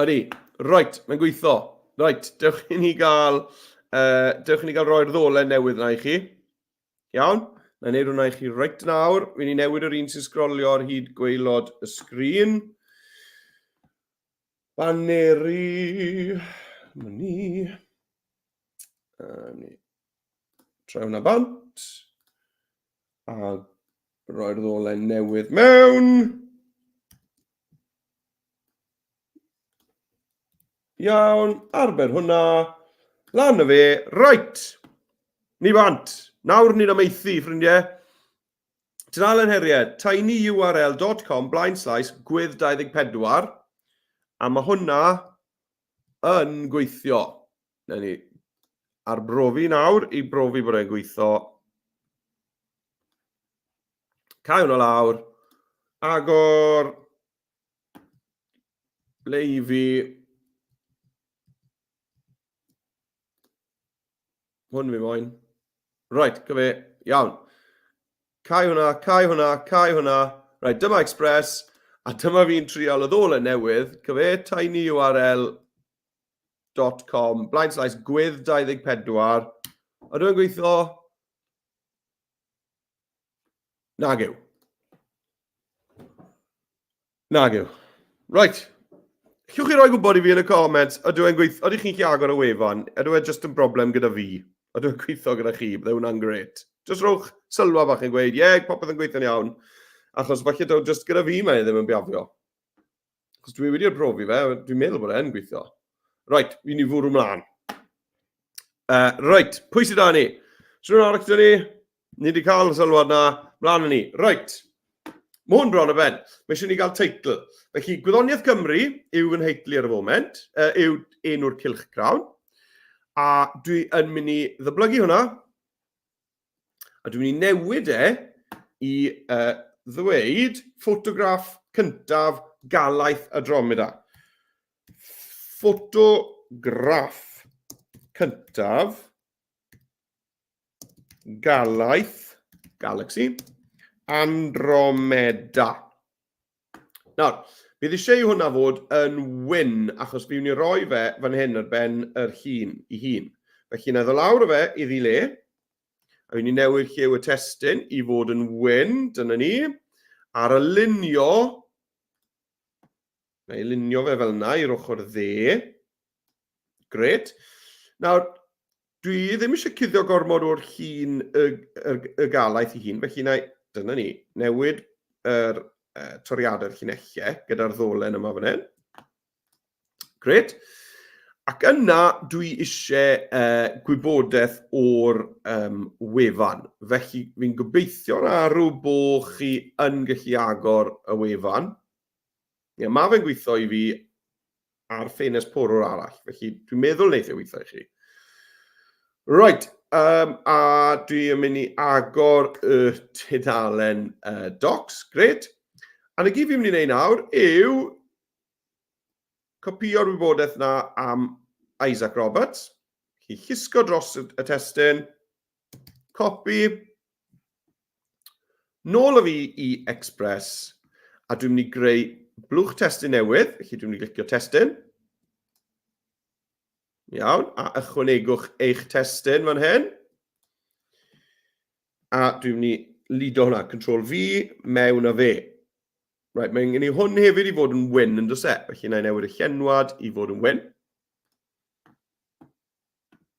Ydy. Right, mae'n gweithio. Right, dewch i ni gael, uh, dewch i ni gael roi'r ddolen newydd yna i chi. Iawn? Na i wneud hwnna i chi reit nawr. Fi'n i newid yr un sy'n sgrolio ar hyd gwaelod y sgrin. Baneri. Dyma ni. A ni. Troi hwnna bant. A roi'r ddolen newydd mewn. Iawn, arbed hwnna. Lan y fe. Right. Ni bant. Nawr ni'n amaethu, ffrindiau. Tudalen heriau, tinyurl.com blaen slaes gwydd 24, a mae hwnna yn gweithio. Na ni arbrofi nawr i brofi bod e'n gweithio. Cau hwnna lawr, agor, le i fi, Hwn fi moyn. Right, gyfe, iawn. Cau hwnna, cau hwnna, cau hwnna. Right, dyma Express, a dyma fi'n trial y ddolen newydd. Cyfe, tinyurl.com, blaen slaes gwydd 24. Ydw i'n gweithio? Nag yw. Nag yw. Right. Llwch chi roi gwybod i fi yn y comments, ydw e'n gweithio, ydych chi'n gallu agor y wefan? Ydw e just yn broblem gyda fi? Ydw e'n gweithio gyda chi? Bydde hwnna'n gret. Just rowch sylwa bach yn gweud, ie, yeah, popeth yn gweithio'n iawn. Achos falle daw just gyda fi mae e ddim yn biafio. Achos dwi wedi profi fe, dwi'n meddwl bod e'n gweithio. Right, fi ni fwrw mlaen. Right, pwy sydd da ni? Sy'n rhywun arall gyda ni? Ni wedi cael y sylwad na, mlaen â ni. Right, mae hwn bron o ben. Mae eisiau ni gael teitl. Felly, Gwyddoniaeth Cymru yw fy nheitl ar y foment, uh, yw enw'r cylchgrawn. A dwi yn mynd i ddyblygu hwnna. A dwi'n mynd i newid e i uh, ddweud ffotograff cyntaf galaeth Andromeda. Ffotograff cyntaf galaeth, galaxy, Andromeda. Nawr, bydd eisiau i hwnna fod yn wyn, achos fi wni roi fe fan hyn ar ben yr hun, i hun. Felly, na i ddod lawr o fe i ddile, a fi'n i newid lliw y testun i fod yn wyn, dyna ni. Ar y lunio, na i lunio fe fel yna i'r ochr dde. Gret. Nawr, dwi ddim eisiau cuddio gormod o'r llun y, y, y galaeth i hun, felly na, dyna ni, newid yr uh, toriadau'r llinellau gyda'r ddolen yma fan hyn. Gret. Ac yna dwi eisiau gwybodaeth o'r wefan. Felly fi'n gobeithio'n arw bo chi yn gallu agor y wefan. Ie, mae fe'n gweithio i fi ar ffenest porwr arall, felly dwi'n meddwl wneith e weithio i chi. Right, a dwi'n mynd i agor y tudalen docs, gret. A na gyd fi'n mynd i wneud nawr yw copïo'r wybodaeth na am Isaac Roberts. Chi llusgo dros y testun, copy, nôl â fi i Express, a dwi'n mynd i greu blwch testun newydd, felly dwi'n mynd i glicio testun. Iawn, a ychwanegwch eich testun fan hyn. A dwi'n mynd i lido hwnna, Control V, mewn â fe. Right, mae gen i hwn hefyd i fod yn wyn yn does e? Felly na i newid y llenwad i fod yn wyn.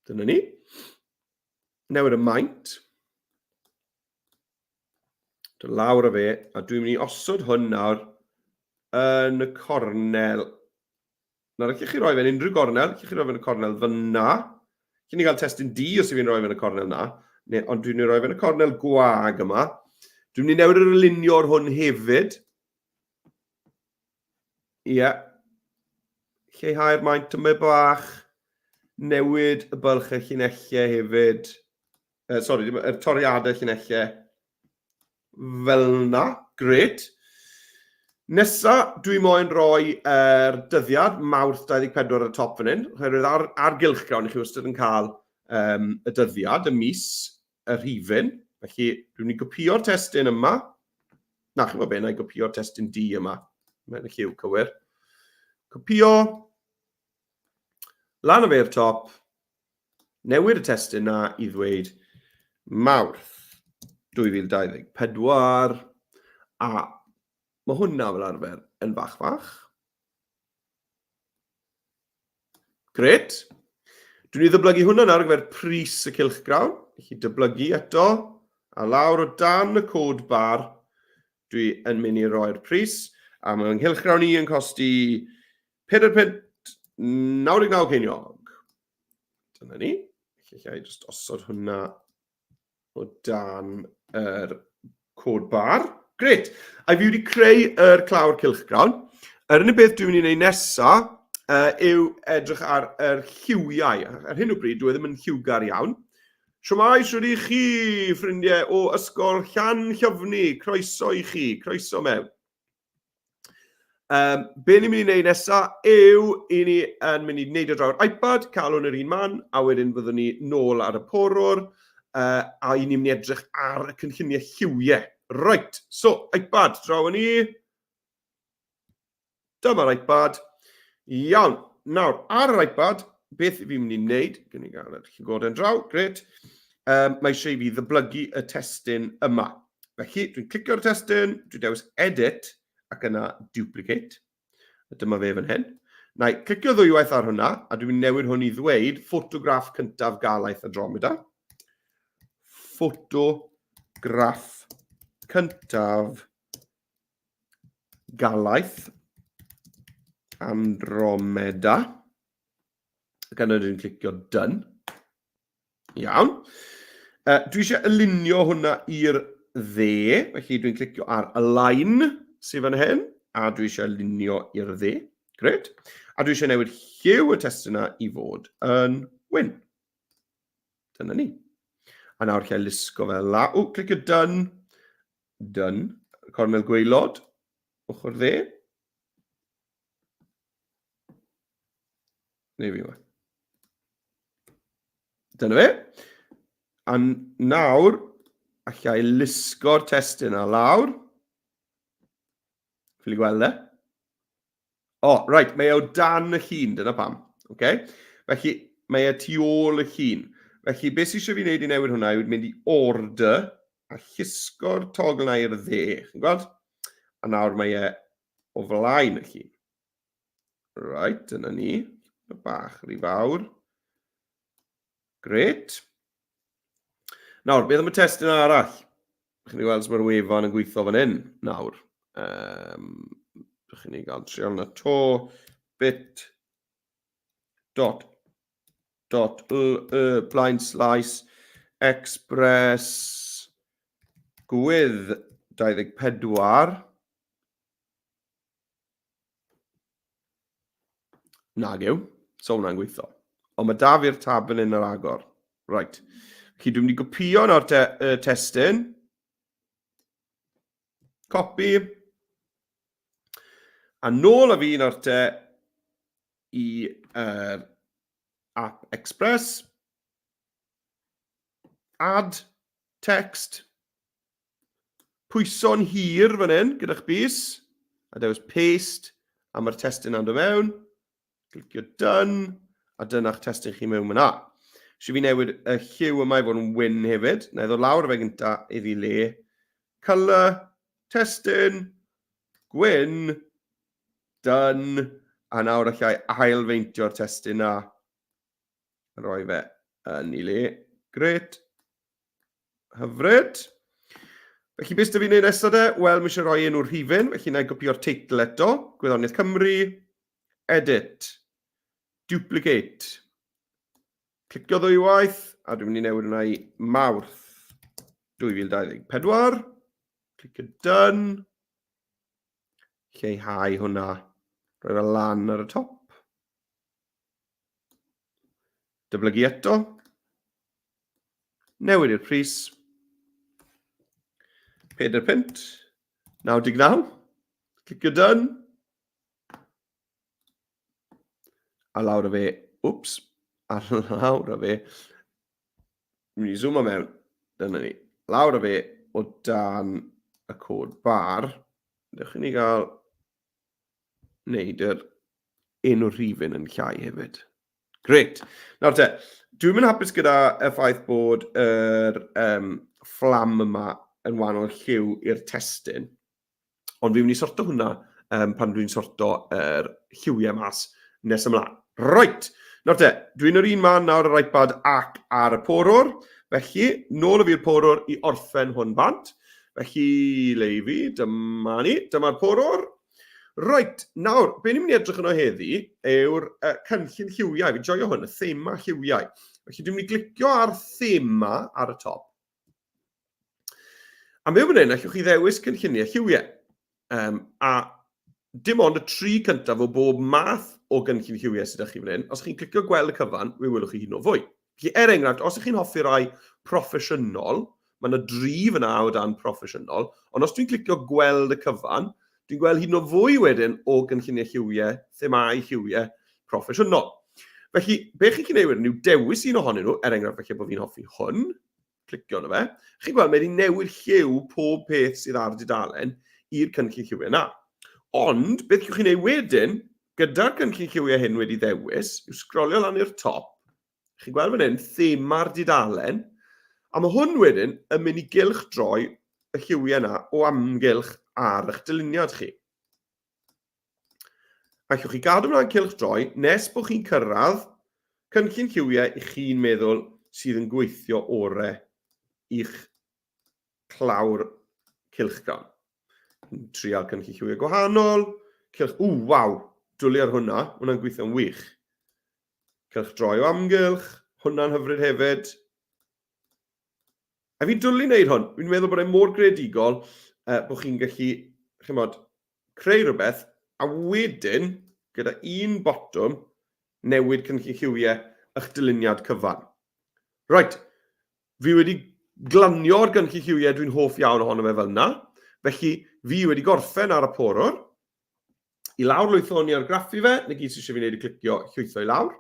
Dyna ni. Newid y maint. Dod lawr â fe, a dwi'n mynd i osod hwn nawr yn y cornel. Nawr, allwch chi roi fe'n unrhyw gornel, allwch chi roi fe'n y cornel fyna. Allwn ni gael testun D os yw'n rhoi fe'n y cornel na, neu, ond dwi'n rhoi fe'n y cornel gwag yma. Dwi'n mynd i newid yr alinio ar hwn hefyd. Ie. Yeah. Lleihau'r maint tymed bach. Newid y bylchau llinellau hefyd. Sori, y toriadau llinellau. Fel 'na. Grêt. Nesa, dwi moyn rhoi yr dyddiad, Mawrth 24 ar y top fan hyn. Oherwydd ar, ar gylchgrawn, chi wastad yn cael y dyddiad, y mis, y rhifyn. Felly, dwi'n mynd i gopio'r testun yma. Na, chi'n gwybod be, na i gopio'r testun D yma. Mae'n y lliw cywir. Copio. Lan o fe i'r top. Newid y testun 'na i ddweud Mawrth 2024, a mae hwnna fel arfer yn fach fach. Gret. Dwi'n ei ddyblygu hwnna nawr ar gyfer pris y cylchgrawn. Felly dyblygu eto, a lawr o dan y cod bar, dwi yn mynd i roi'r pris, a mae nghylchgrawn i yn costi 4.99 ceiniog. Dyna ni. Felly allai jyst osod hwnna o dan yr cod bar. Gret. A fi wedi creu yr clawr cylchgrawn. Yr unig beth dwi'n mynd i wneud nesa yw edrych ar yr lliwiau. Ar hyn o bryd, dwi e ddim yn lliwgar iawn. Shwmae, shwd i chi, ffrindiau o Ysgol Llan Llyfni. Croeso i chi, croeso mewn. Be ni'n mynd i wneud nesa yw i ni yn mynd i wneud o draw'r iPad, cael hwn yr un man, a wedyn fyddwn ni nôl ar y porwr, a i ni'n mynd i edrych ar y cynlluniau lliwiau. Right, so, iPad, draw ni. Dyma'r iPad. Iawn, nawr, ar yr iPad, beth fi'n mynd i wneud, gyn i gael yr llygoden draw, gret, mae eisiau i fi ddyblygu y testun yma. Felly, dwi'n clicio'r testun, dwi'n dewis Edit, ac yna Duplicate. A dyma fe fan hyn. Na i clicio ddwywaith ar hwnna, a dwi'n newid hwn i ddweud ffotograff cyntaf galaeth Andromeda. Ffotograff cyntaf galaeth Andromeda. Ac yna dwi'n clicio Done. Iawn. Dwi eisiau alinio hwnna i'r dde, felly dwi'n clicio ar Align sydd fan hyn, a dwi eisiau alinio i'r dde. Gret. A dwi eisiau newid lliw y testun yna i fod yn wyn. Dyna ni. A nawr lle lusgo fel la. O, clicio Done. Done. Cornel gwaelod, ochr dde. Neu fi yma. Dyna fe. A nawr, allai lusgo'r testun a lawr. Ffili gweld e? O, oh, right, mae e o dan y llun, dyna pam. Okay? Felly, mae e tu ôl y llun. Felly, beth sydd eisiau fi wneud i newid hwnna yw mynd i order a llusgo'r togl na i'r dde. Chi'n gweld? A nawr mae e o flaen y llun. Right, dyna ni. Bach rhy fawr. Gret. Nawr, beth am y testun arall? Chi'n ei weld mae'r wefan yn gweithio fan hyn nawr. Chi'n ei gael trial na to, bit.ly. dot dot l y blaen slaes express gwydd 24. Nag yw. So hwnna'n gweithio. Ond mae da fi'r tab yn un ar agor. Right. Felly dwi'n mynd i gopio nawr te, y testun. Copy. A nôl â fi nawr te i yr app Express. Add text. Pwyso'n hir fan hyn gyda'ch bys, a dewis paste, a mae'r testun yn dod mewn. Clicio done, a dyna'ch testun chi mewn fyna. Eisiau fi newid y lliw yma i fod yn wyn hefyd. Na i ddod lawr fe gynta iddi le. Colour, testun, gwyn, done. A nawr allai ail-feintio'r testun na. Rhoi fe yn ei le. Gret. Hyfryd. Felly beth sydd fi'n neud nesaf de? Wel, mae eisiau rhoi enw'r rhifyn, felly na i gopio'r teitl eto. Gwyddoniaeth Cymru, Edit, Duplicate. Clicio ddwywaith, a dwi'n mynd i newid hwnna i Mawrth 2024. Clicio Done. Lleihau hwnna. Rhoi fe lan ar y top. Dyblygu eto. Newid i'r pris. 4 punt. 99. Clicio done. A lawr o fe. Wps. A lawr o fe. Mynd i zoom o mewn. Dyna ni. Lawr o fe o dan y cod bar. Dewch i ni gael wneud yr enw rhifyn yn llai hefyd. Grêt. Nawr te, dwi'n mynd hapus gyda y ffaith bod yr um, fflam yma yn wahanol lliw i'r testun. Ond fi'n mynd i sorto hwnna um, pan dwi'n sorto yr lliwiau mas nes ymlaen. Right! Nawr te, dwi'n yr un man nawr ar yr iPad ac ar y porwr. Felly, nôl o fi'r porwr i orffen hwn bant. Felly, le i fi, dyma ni, dyma'r porwr. Reit, nawr, be ni'n mynd i edrych yno heddi yw'r uh, cynllun lliwiau. Fi'n joio hwn, y thema lliwiau. Felly dwi'n mynd i glicio ar thema ar y top. A mewn fan hyn, allwch chi ddewis cynlluniau lliwiau. Um, a dim ond y tri cyntaf o bob math o gynllun lliwiau sydd â chi fan hyn. Os chi'n clicio gweld y cyfan, fe welwch chi hyn o fwy. Felly, er enghraifft, os ych chi'n hoffi rai proffesiynol, mae yna dri fyna o dan proffesiynol, ond os dwi'n clicio gweld y cyfan, dwi'n gweld hyd yn oed fwy wedyn o gynlluniau lliwiau, themâu lliwiau proffesiynol. Felly, be chi'n gallu gwneud wedyn yw dewis un ohonyn nhw, er enghraifft, falle bod fi'n hoffi hwn, clicio arno fe. Chi'n gweld, mae wedi newid lliw pob peth sydd ar y dudalen i'r cynllun lliwiau yna. Ond, beth gewch chi wneud wedyn, gyda'r cynllun lliwiau hyn wedi ddewis, yw sgrolio lan i'r top. Chi'n gweld fan hyn, thema'r dudalen, a mae hwn wedyn yn mynd i gylch droi y lliwiau yna o amgylch ar eich dyluniad chi. Allwch chi gadw mlaen cylch droi nes bod chi'n cyrraedd cynllun lliwiau i chi'n meddwl sydd yn gweithio ore i'ch clawr cylchgrawn. Trial cynllun lliwiau gwahanol. Cylch... Ww, waw! Dwlu ar hwnna. Hwnna'n gweithio'n wych. Cylch droi o amgylch. Hwnna'n hyfryd hefyd. A fi'n dwlu wneud hwn. Fi'n meddwl bod e'n mor greadigol bod chi'n gallu, chimod, creu rhywbeth a wedyn, gyda un botwm, newid cynllun lliwiau eich dyluniad cyfan. Right, fi wedi glanio'r gynllun lliwiau dwi'n hoff iawn ohono fe fel yna. Felly, fi wedi gorffen ar y porwr. I lawr lwytho hwn i argraffu fe, na gyd sydd eisiau fi wneud yw clicio llwytho i lawr.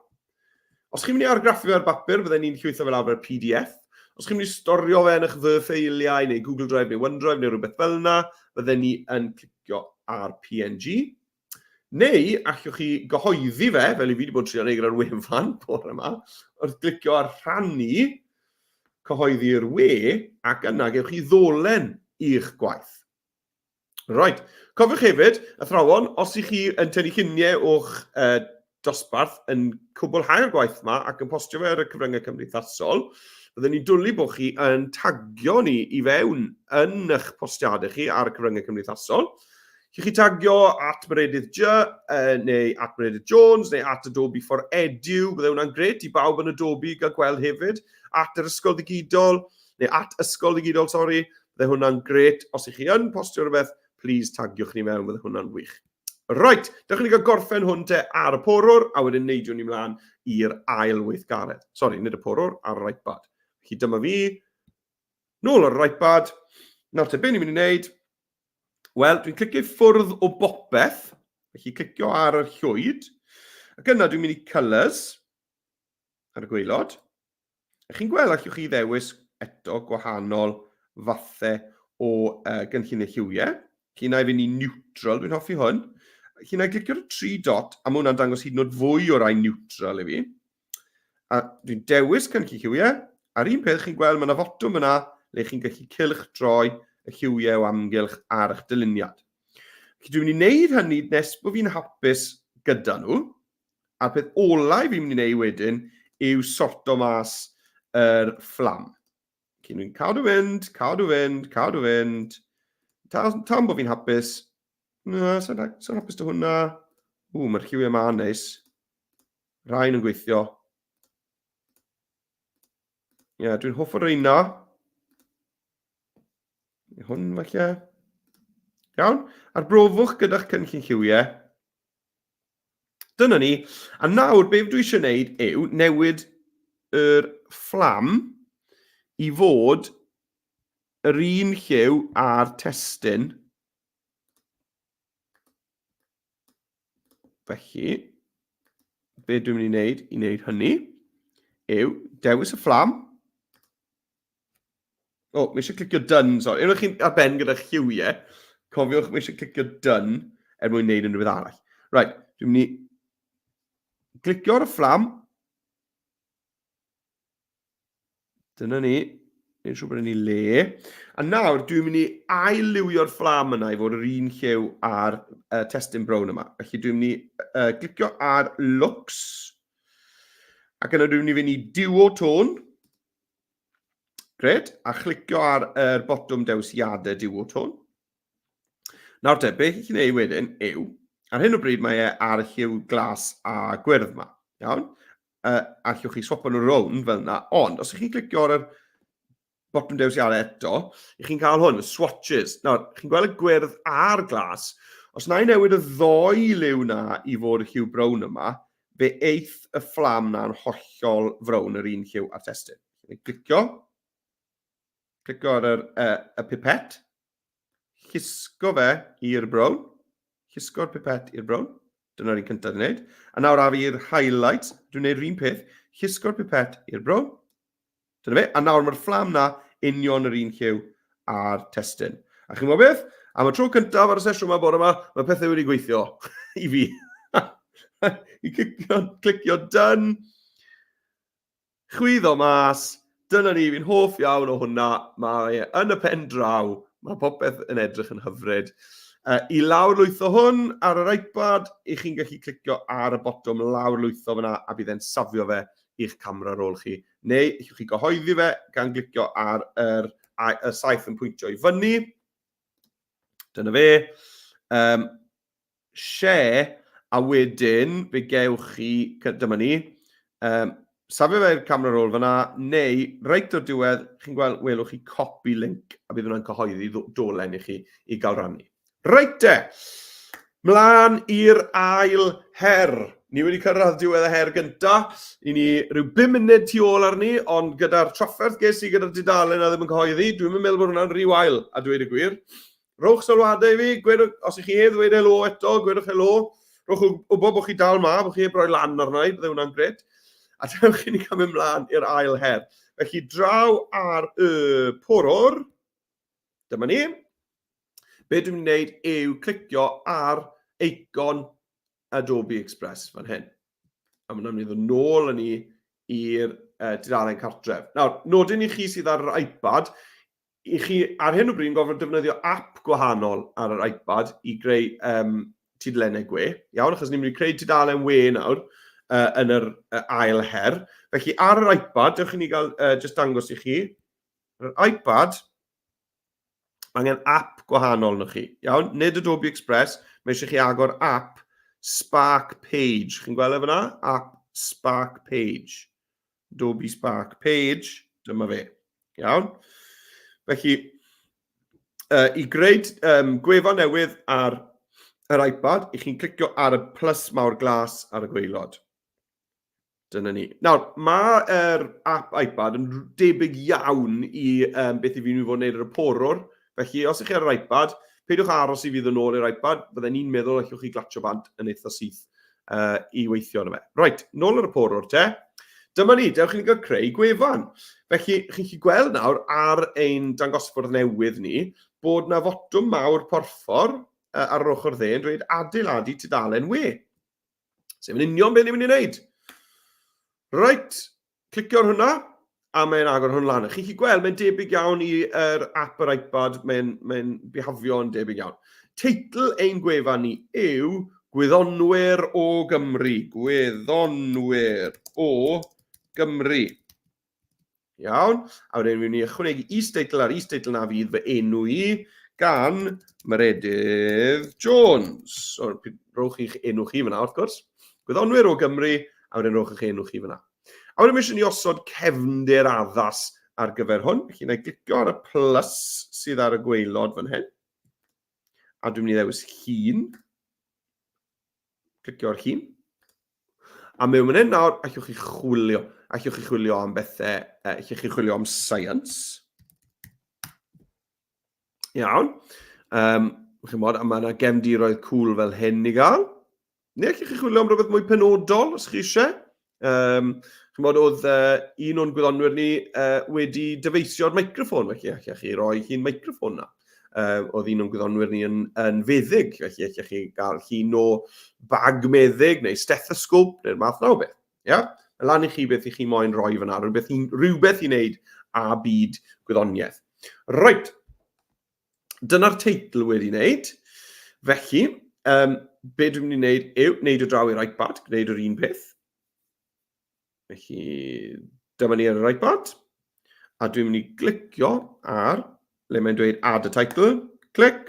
Os chi'n mynd i argraffu fe ar bapur, bydden ni'n llwytho fe lawr fel PDF. Os chi'n mynd i storio fe yn eich fy ffeiliau neu Google Drive neu OneDrive neu rhywbeth fel yna, bydden ni yn clicio ar PNG. Neu allwch chi gyhoeddi fe, fel i fi wedi bod yn trio neud gyda'r wefan bore yma, wrth glicio ar rhannu, cyhoeddi'r we, ac yna gewch chi ddolen i'ch gwaith. Right. Cofiwch hefyd, athrawon, os ych chi yn tynnu lluniau o'ch uh, dosbarth yn cwblhau'r gwaith yma ac yn postio fe ar y cyfryngau cymdeithasol, byddwn ni'n dwlu bod chi yn tagio ni i fewn yn eich postiadau chi ar y cyfryngau cymdeithasol. Chi tagio at Meredydd J, neu at Meredydd Jones, neu at Adobe for Edu, bydde hwnna'n gret i bawb yn Adobe gael gweld hefyd, at yr Ysgol Ddigidol, neu at Ysgol Ddigidol, sori, bydde hwnna'n gret. Os ych chi yn postio rhywbeth, please tagiwch ni mewn, bydde hwnna'n wych. Right, dewch i ni gael gorffen hwn te ar y porwr, a wedyn neidiwn ni mlaen i'r ail weithgaredd. Sori, nid y porwr, ar yr iPad. Felly dyma fi, nôl ar yr iPad. Nawr te, be ni'n mynd i wneud? Wel, dwi'n clicio i ffwrdd o bopeth, felly clicio ar yr llwyd, ac yna dwi'n mynd i Colours ar y gwaelod. A chi'n gweld allwch chi ddewis eto gwahanol fathau o gynlluniau lliwiau. Felly na i fynd i neutral, dwi'n hoffi hwn. Felly na i glicio'r tri dot, a mae hwnna'n dangos hyd yn oed fwy o rai neutral i fi. A dwi'n dewis cynllun lliwiau, a'r un peth chi'n gweld mae yna fotwm yna le chi'n gallu cylch droi y lliwiau o amgylch ar eich dyluniad. Felly dwi'n mynd i wneud hynny nes bod fi'n hapus gyda nhw, a'r peth olau fi'n mynd i wneud wedyn yw sorto mas yr fflam. Felly dwi'n cadw fynd, cadw fynd, cadw fynd, tan bod fi'n hapus. Na, sa'n sa hapus dy hwnna. Ww, mae'r lliwiau yma'n neis. Rhain yn gweithio. Ie, yeah, dwi'n hoff o'r reina. Hwn falle. Iawn. Arbrofwch gyda'ch cynllun lliwiau. Dyna ni. A nawr, beth dwi eisiau gwneud yw newid yr fflam i fod yr un lliw â'r testun. Felly, be dwi'n mynd i wneud i wneud hynny yw dewis y fflam. O, oh, mae eisiau clicio done, sorry. Unwaith chi'n ar ben gyda'ch lliwiau, cofiwch mae eisiau clicio done er mwyn wneud unrhyw beth arall. Right, dwi'n mynd i clicio ar y fflam. Dyna ni. Neu'n siŵr bod yn ei le. A nawr, dwi'n mynd i ail-liwio'r fflam yna i fod yr un lliw ar uh, testun brown yma. Felly dwi'n mynd i uh, glicio ar looks. Ac yna dwi'n mynd i fynd i duotone. Gret. A chlicio ar yr botwm dewisiadau duotone. Nawr te, beth chi'n ei wedyn yw, ar hyn o bryd mae e ar y lliw glas a gwyrdd yma. Iawn? Allwch chi swapo nhw rownd fel yna, ond os ych chi'n clicio ar yr botwm dewisiadau eto, ych chi'n cael hwn, y swatches. Nawr, chi'n gweld y gwyrdd a'r glas. Os na i newid y ddoi liw na i fod y lliw brown yma, fe eith y fflam na'n hollol frown yr un lliw a'r testun. Clicio, clicio ar yr, y pipet, llusgo fe i'r brown, llusgo'r pipet i'r brown, dyna'r un cyntaf dwi'n gwneud. A nawr af i'r highlights, dwi'n gwneud yr un peth, llusgo'r pipet i'r brown, dyna fe, a nawr mae'r fflam na union yr un lliw a'r testun. A chi'n gwybod beth? Am y tro cyntaf ar y sesiwn yma bore yma, mae pethau wedi gweithio i fi. I clicio, clicio done. Chwyddo mas, dyna ni, fi'n hoff iawn o hwnna, mae e yn y pen draw, mae popeth yn edrych yn hyfryd. I lawrlwytho hwn ar yr iPad, i chi'n gallu clicio ar y botwm lawrlwytho fyna a bydd e'n safio fe i'ch camera rôl chi. Neu, allwch chi gyhoeddi fe gan glicio ar yr, y saeth yn pwyntio i fyny. Dyna fe. Um, share, a wedyn fe gewch chi, dyma ni, um, safio fe i'r camera roll fyna, neu reit o'r diwedd, chi'n gweld, welwch chi copy link, a bydd hwnna'n cyhoeddi dolen i chi i gael rannu. Reit te, mlaen i'r ail her. Ni wedi cyrraedd diwedd y her gynta. I ni rhyw 5 munud tu ôl arni, ond gyda'r trafferth ges i gyda'r dudalen a ddim yn cyhoeddi, dwi'n meddwl bod hwnna'n rhy wael, a dweud y gwir. Rhowch sylwadau i fi, gwedwch, os ych chi heb ddweud helo eto, gwedwch helo. Rhowch wybod bod chi dal ma, bod chi heb roi lan arna i, bydde hwnna'n gret. A dewch i ni cael mynd mlaen i'r ail her. Felly draw ar y porwr, dyma ni. Be dwi'n mynd i wneud yw clicio ar eicon Adobe Express fan hyn. A mae'n mynd i ddod nôl â ni i'r uh, tudalen cartref. Nawr, nodyn i chi sydd ar yr iPad, i chi ar hyn o bryd yn gorfod defnyddio app gwahanol ar yr iPad i greu um, tudalennau gwe. Iawn, achos ni'n mynd i creu tudalen we nawr yn yr ail her. Felly ar yr iPad, dewch i ni gael just dangos i chi. Ar yr iPad, Angen app gwahanol arnoch chi. Iawn, nid Adobe Express, mae eisiau chi agor app Spark Page. Chi'n gweld e fyna? App Spark Page. Adobe Spark Page, dyma fe. Iawn? Felly, i greu gwefan newydd ar yr iPad, i chi'n clicio ar y plus mawr glas ar y gwaelod. Dyna ni. Nawr, mae'r app iPad yn debyg iawn i beth i fi'n mynd i fod yn gwneud ar y porwr. Felly, os ych chi ar yr iPad, peidiwch aros i fi ddod nôl i'r iPad. Bydden ni'n meddwl allwch chi glatsio bant yn eitha syth i weithio arno fe. Reit, nôl ar y porwr te. Dyma ni, dewch i ni gael creu gwefan. Felly, chi'n gallu gweld nawr ar ein dangosfwrdd newydd ni bod na fotwm mawr porffor ar yr ochr dde yn dweud adeiladu tudalen we. Sef yn union beth ni'n mynd i wneud. Reit, clicio ar hwnna, a mae'n agor hwn lan. Chi'n gallu gweld, mae'n debyg iawn i'r app yr iPad, mae'n mae bihafio yn debyg iawn. Teitl ein gwefan ni yw Gwyddonwyr o Gymru. Gwyddonwyr o Gymru. Iawn. A wedyn fi'n mynd i ychwanegu is-deitl a'r is-deitl na fydd fy enw i gan Meredydd Jones. So, rowch chi'ch enw chi fyna, wrth gwrs. Gwyddonwyr o Gymru, a wedyn rowch eich enw chi fyna. A wedyn mae eisiau ni osod cefndir addas ar gyfer hwn. Felly, na i glicio ar y plus sydd ar y gwaelod fan hyn. A dwi'n mynd i ddewis llun. Clicio ar llun. A mewn fan hyn nawr, allwch chi chwilio. Allwch chi chwilio am bethau, allwch chi chwilio am science. Iawn. Chimod, a mae yna gefndiroedd cool fel hyn i gael. Neu allwch chi chwilio am rhywbeth mwy penodol, os chi eisiau. Chimod, oedd un o'n gwyddonwyr ni wedi dyfeisio'r microffon, felly allech chi roi llun microffon na. Oedd un o'n gwyddonwyr ni yn feddyg, felly allech chi gael llun o bag meddyg neu stethosgop neu'r math na o beth. Ia? Mae lan i chi beth i chi moyn roi fyna, rhywbeth i wneud â byd gwyddoniaeth. Reit, dyna'r teitl wedi wneud. Felly, be dwi'n mynd i wneud yw wneud o draw i'r iPad, gwneud yr un peth. Felly, dyma ni ar yr iPad. A dwi'n mynd i glicio ar le mae'n dweud add a title, clic,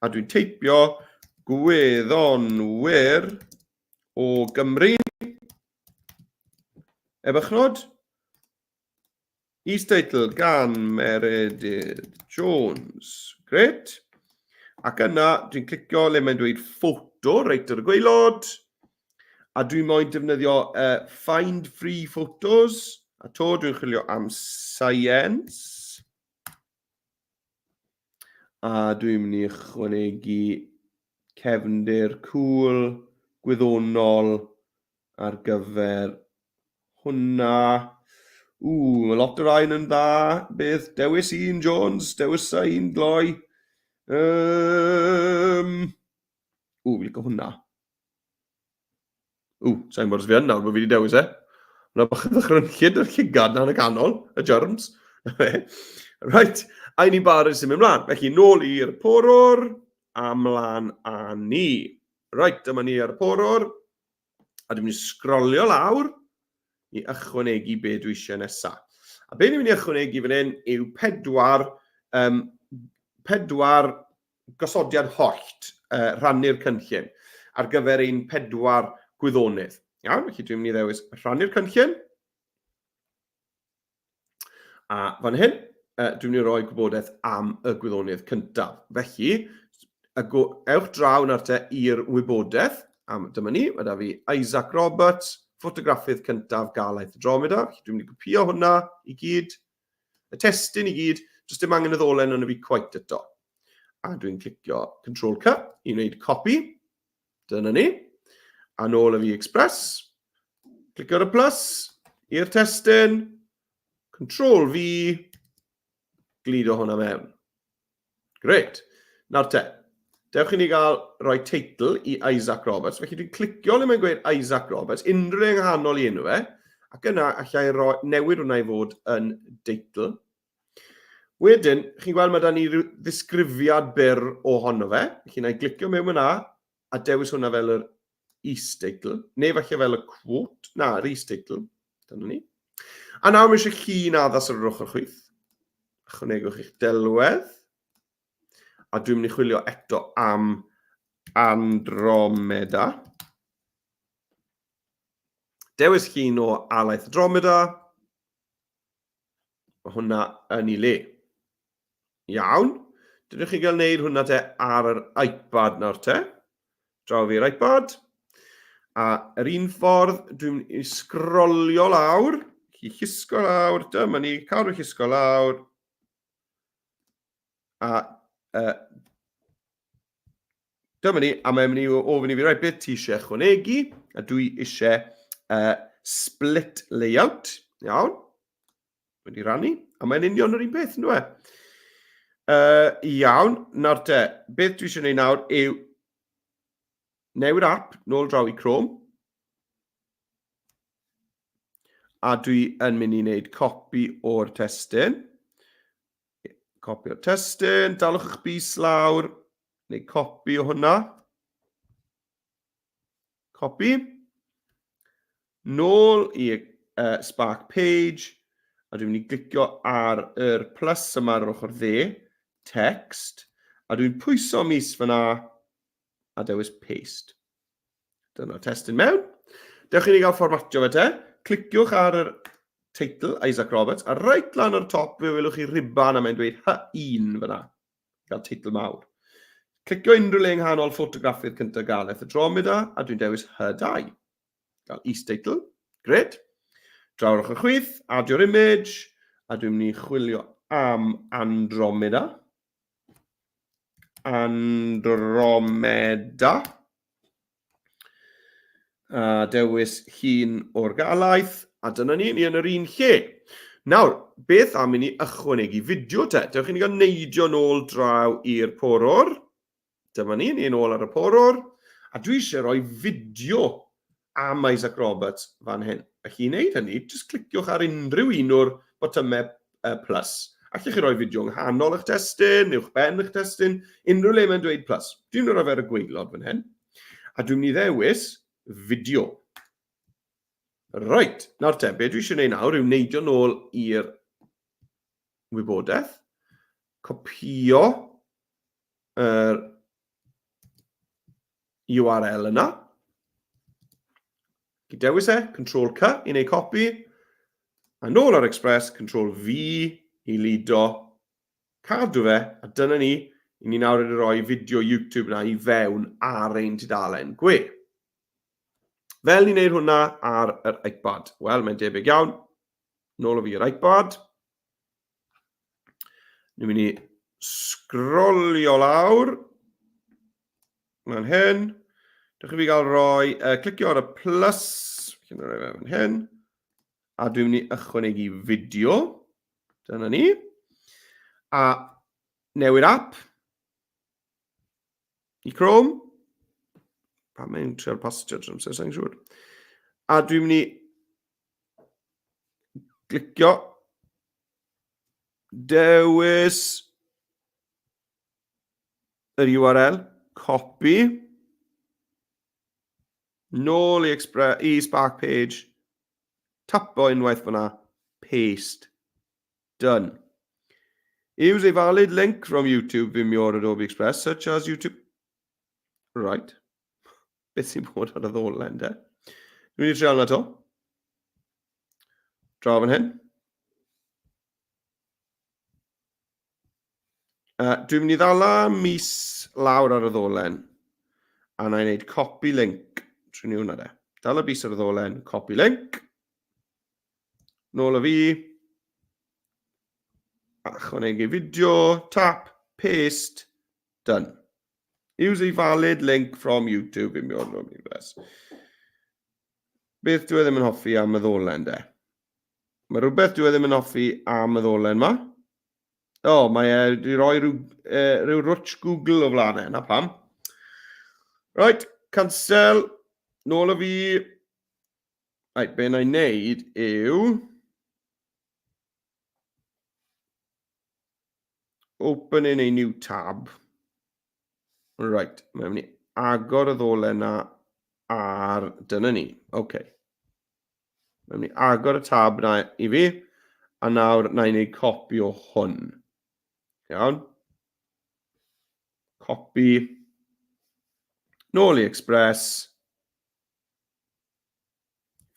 a dwi'n teipio gwyddonwyr o Gymru. Ebychnod, Is-deitl gan Meredydd Jones. Gret. Ac yna, dwi'n clicio le mae'n dweud photo reit ar y gwaelod. A dwi'n moyn defnyddio Find Free Photos. A to, dwi'n chwilio am Science. A dwi'n mynd i ychwanegu cefndir cool, gwyddonol ar gyfer hwnna. Ww, mae lot o rain yn dda. Beth? Dewis un, Jones. Dewisa un, gloi. Ww, fi'n licio hwnna. Ww, sa'n gwybod os fi yn nawr bod fi wedi dewis e. Mae'n bach yn ddychrynllyd yr llygad na yn y ganol, y germs. Right, a i ni barod i symud ymlaen. Felly, nôl i'r porwr, a mlaen â ni. Right, dyma ni ar y porwr. A dwi'n mynd i sgrolio lawr i ychwanegu be dwi eisiau nesaf. A be ni'n mynd i ychwanegu fan hyn yw 4 gosodiad hollt, rhannu'r cynllun, ar gyfer ein 4 gwyddonydd. Iawn, felly dwi'n mynd i ddewis rhannu'r cynllun. A fan hyn, dwi'n mynd i roi gwybodaeth am y gwyddonydd cyntaf. Felly, ewch draw nawr te i'r wybodaeth. Am, dyma ni, mae da fi Isaac Roberts, ffotograffydd cyntaf Galaeth Andromeda. Felly dwi'n mynd i gopio hwnna i gyd. Y testun i gyd, does dim angen y ddolen arno fi quite eto. A dwi'n clicio Control C i wneud copy. Dyna ni. A nôl y fi Express. Clicio ar y plus i'r testun. Control V. Gludo hwnna mewn. Grêt. Nawr te, dewch i ni gael rhoi teitl i Isaac Roberts. Felly dwi'n clicio le mae'n gweud Isaac Roberts, unrhyw le nghanol i enw fe, ac yna allai roi, newid hwnna i fod yn deitl. Wedyn, chi'n gweld mae da ni rhyw ddisgrifiad byr ohono fe. Felly na i glicio mewn yna a dewis hwnna fel yr is-deitl, neu falle fel y quote, na, yr is-deitl. Dyna ni. A nawr mae eisiau llun addas ar yr ochr chwith. Ychwanegwch eich delwedd. A dwi'n mynd i chwilio eto am Andromeda. Dewis llun o alaeth Andromeda. Mae hwnna yn ei le. Iawn. Dydych chi gael wneud hwnna te ar yr iPad nawr te. Draw fi'r iPad. A yr un ffordd, dwi'n mynd i sgrolio lawr, i llusgo lawr, dyma ni, cadw llusgo lawr. A dyma ni, a mae'n mynd i ofyn i fi, right, beth ti eisiau ychwanegu? A dwi eisiau split layout, iawn. Wedi rannu, a mae'n union yr un peth, yn dweud? Iawn, nawr te, beth dwi eisiau gwneud nawr yw newid app nôl draw i Chrome. A dwi yn mynd i wneud copi o'r testun. Copi o'r testun, dalwch eich bys lawr, neu copi o hwnna. Copy. Nôl i Spark Page, a dwi'n mynd i glicio ar yr plus yma ar yr ochr dde, text, a dwi'n pwyso mis fyna a dewis paste. Dyna'r testun mewn. Dewch i ni gael fformatio fe te. Cliciwch ar yr teitl, Isaac Roberts, a reit lan o'r top fe welwch chi riban a mae'n dweud H1 fyna. Gael teitl mawr. Clicio unrhyw le yng nghanol ffotograffydd cyntaf Gareth Andromeda a dwi'n dewis H2. Gael is-deitl. Gret. Draw ar ochr chwith, add your image, a dwi'n mynd i chwilio am Andromeda. Andromeda. A dewis llun o'r galaeth, a dyna ni, ni yn yr un lle. Nawr, beth am i ni ychwanegu fideo te? Dewch i ni gael neidio nôl draw i'r porwr. Dyma ni, ni yn ôl ar y porwr. A dwi eisiau rhoi fideo am Isaac Roberts fan hyn. Felly i wneud hynny, jyst cliciwch ar unrhyw un o'r botymau plus. Allwch chi roi fideo yng nghanol eich testun, uwch ben eich testun, unrhyw le mae'n dweud plus. Dwi'n mynd i roi fe ar y gwaelod fan hyn. A dwi'n mynd i ddewis fideo. Reit, nawr te, be dwi eisiau gwneud nawr yw neidio nôl i'r wybodaeth, copio yr URL yna. Chi dewis e, Control C i wneud copi, a nôl ar Express, Control V i lido, cadw fe, a dyna ni, i ni nawr wedi rhoi fideo YouTube na i fewn ar ein tudalen gwe. Fel ni'n neud hwnna ar yr iPad? Wel, mae'n debyg iawn. Nôl o fi i'r iPad. Ni'n mynd i sgrolio lawr. Fan hyn. Dewch i fi gael rhoi, clicio ar y plus, chi'n rhoi fe fan hyn, a dwi'n mynd i ychwanegu fideo. Dyna ni. A newid app i Chrome. Pa mae'n trial pastio drwy amser, sa'n siŵr. A dwi'n mynd i glicio dewis yr URL, copy, nôl i, Expre i Spark Page, tapo unwaith fyna, paste, done. Use a valid link from YouTube, Vimeo or Adobe Express, such as YouTube. Right. Beth sy'n bod ar y ddolen, de? Dwi'n mynd i trial na to. Draw fan hyn. Dwi'n mynd i ddala mis lawr ar y ddolen. A na i wneud copy link. Trwy ni hwnna de. Dala bys ar y ddolen, copy link. Nôl o fi. Ychwanegu fideo, tap, paste, done. Use a valid link from YouTube in your universe. Beth dwi e ddim yn hoffi am y ddolen de? Mae rhywbeth dwi e ddim yn hoffi am y ddolen ma. O, oh, mae e wedi rhoi rhyw, rhyw rwtch Google o flaen e, na pam. Right, cancel, nôl o fi. Right, be na i wneud yw... Open in a new tab. Right, mae'n mynd i agor y ddolen na ar... Dyna ni, oce. Okay. Mae'n mynd i agor y tab na i fi, a nawr na i wneud copi o hwn. Iawn. Copy. Nôl i Express.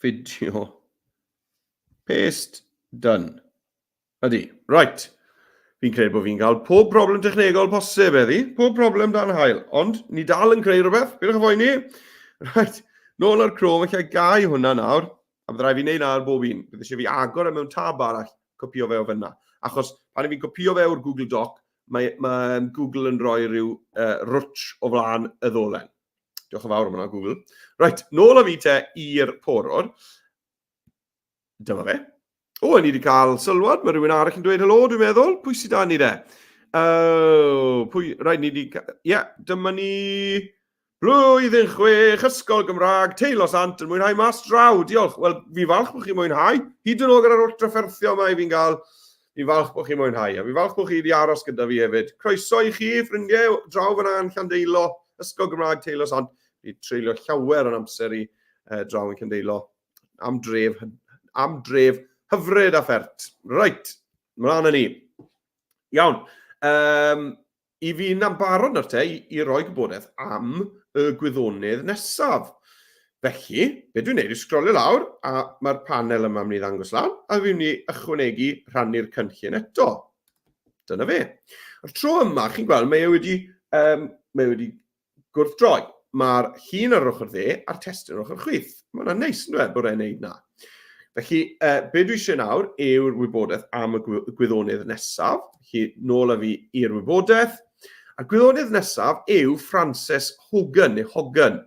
Fideo. Paste. Done. Ydy. Right. Fi'n credu bod fi'n cael pob problem technegol posib heddi. Pob problem dan hael. Ond ni dal yn creu rhywbeth. Pidwch â phoeni. Right. Nôl ar Chrome, allai gau hwnna nawr. A bydd rhaid fi wneud ar bob un. Bydd eisiau fi agor e mewn tab arall, copio fe o fyna. Achos pan i fi'n copio fe o'r Google Doc, mae, mae Google yn rhoi rhyw uh, rwtch o flaen y ddolen. Diolch yn fawr am hwnna, Google. Right, nôl â fi te i'r porwr. Dyma fe. O, ni wedi cael sylwad. Mae rhywun arall yn dweud helo, dwi'n meddwl. Pwy sydd da ni de? Oh, pwy... Rhaid ni wedi... Ie, yeah, dyma ni... Blwyddyn chwech, Ysgol Gymraeg, Teilo Sant yn mwynhau mas draw. Diolch. Wel, fi falch bod chi'n mwynhau. Hyd yn oed gyda'r holl drafferthio yma i fi'n gael. Fi'n falch bod chi'n mwynhau. A fi'n falch bod chi wedi aros gyda fi hefyd. Croeso i chi, ffrindiau, draw fyna yn Llandeilo, Ysgol Gymraeg Teilo Sant. Fi treulio llawer o'n amser i eh, draw yn Llandeilo. Am dref, am dref hyfryd a phert. Reit, mlaen â ni. Iawn. Um, I fi na'n barod nawr te i, i roi gwybodaeth am y gwyddonydd nesaf. Felly, be dwi'n neud yw sgrolio lawr, a mae'r panel yma mynd i ddangos lan, a fi'n mynd i ychwanegu rhannu'r cynllun eto. Dyna fe. A'r tro yma, chi'n gweld, mae e wedi, um, mae e wedi gwrthdroi. Mae'r llun ar yr ochr dde a'r testun ar yr ochr chwith. Mae hwnna'n neis, yn dweud, bod e'n neud na. Felly, uh, be dwi eisiau nawr yw'r wybodaeth am y gwyddonydd nesaf. Felly, nôl â fi i'r wybodaeth. A'r gwyddonydd nesaf yw Frances Hogan, neu Hogan.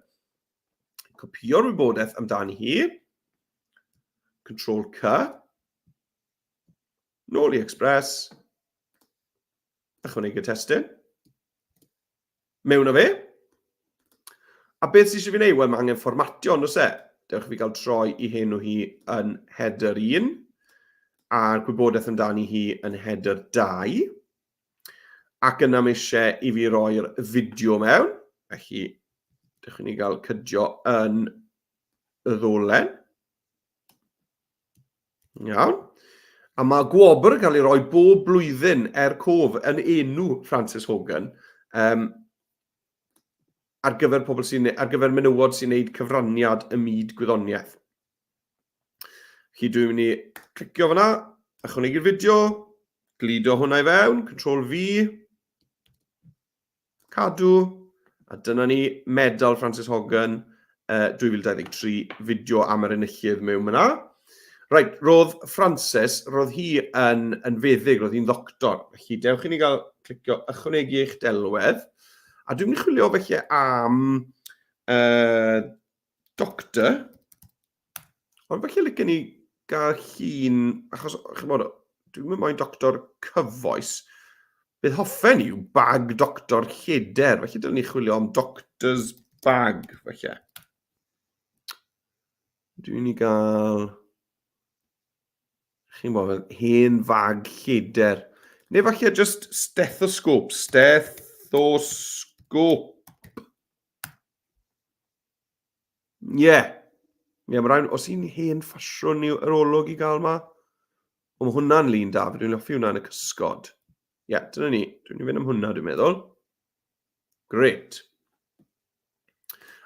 Copio'r wybodaeth amdani hi. Control C. Nôl i Express. Ychwanegu testun. Mewn â fe. A beth sydd eisiau fi wneud? Wel, mae angen fformatio, ond oes e? Dewch i fi gael troi i henw hi yn header 1, a'r gwybodaeth amdani hi yn header 2. Ac yna mae eisiau i fi roi'r fideo mewn. Felly, dewch i ni gael cydio yn y ddolen. Iawn. A mae gwobr yn cael ei roi bob blwyddyn er cof yn enw Frances Hogan um, ar gyfer pobl sy'n ar gyfer menywod sy'n gwneud cyfraniad ym myd gwyddoniaeth. Felly dwi'n mynd i clicio fyna, ychwanegu'r fideo, gludo hwnna i fewn, Control V, Cadw. A dyna ni, medal Francis Hogan uh, 2023, fideo am yr enillydd mewn myna. Right, roedd Frances, roedd hi yn, yn feddyg, roedd hi'n ddoctor. Felly dewch i ni gael clicio ychwanegu eich delwedd. A dwi'n mynd i chwilio felly am uh, doctor. Ond falle licen ni gael llun, achos, chymod, dwi'n mynd moyn doctor cyfoes. Bydd hoffen yw bag doctor lleder, felly dylen ni chwilio am doctor's bag, felly. Dwi'n mynd i gael... Chi'n bod, hen fag lleder. Neu falle just stethoscope. Stethoscope. Ie. Yeah. Ie, yeah, mae rhaid, os i'n hen ffasiwn yr olwg i gael ma. O, mae hwnna'n lun da, dwi'n hoffi hwnna yn y cysgod. Ie, yeah, dyna ni. Dwi'n mynd am hwnna, dwi'n meddwl. Great.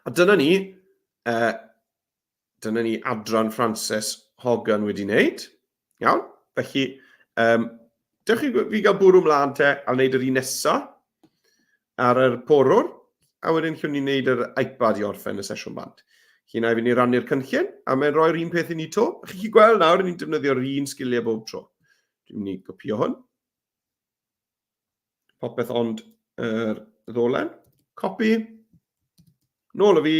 A dyna ni, uh, dyna ni adran Frances Hogan wedi wneud. Iawn? Felly, um, dewch i fi gael bwrw mlaen te a wneud yr un nesa ar yr porwr, a wedyn llwn ni wneud yr iPad i orffen y sesiwn bant. Felly na i fynd i rannu'r cynllun, a mae'n rhoi'r un peth i ni to. Chi'n gallu gweld nawr, ni'n defnyddio'r un sgiliau bob tro. Dwi'n mynd i gopio hwn. Popeth ond yr ddolen. Copy. Nôl o fi.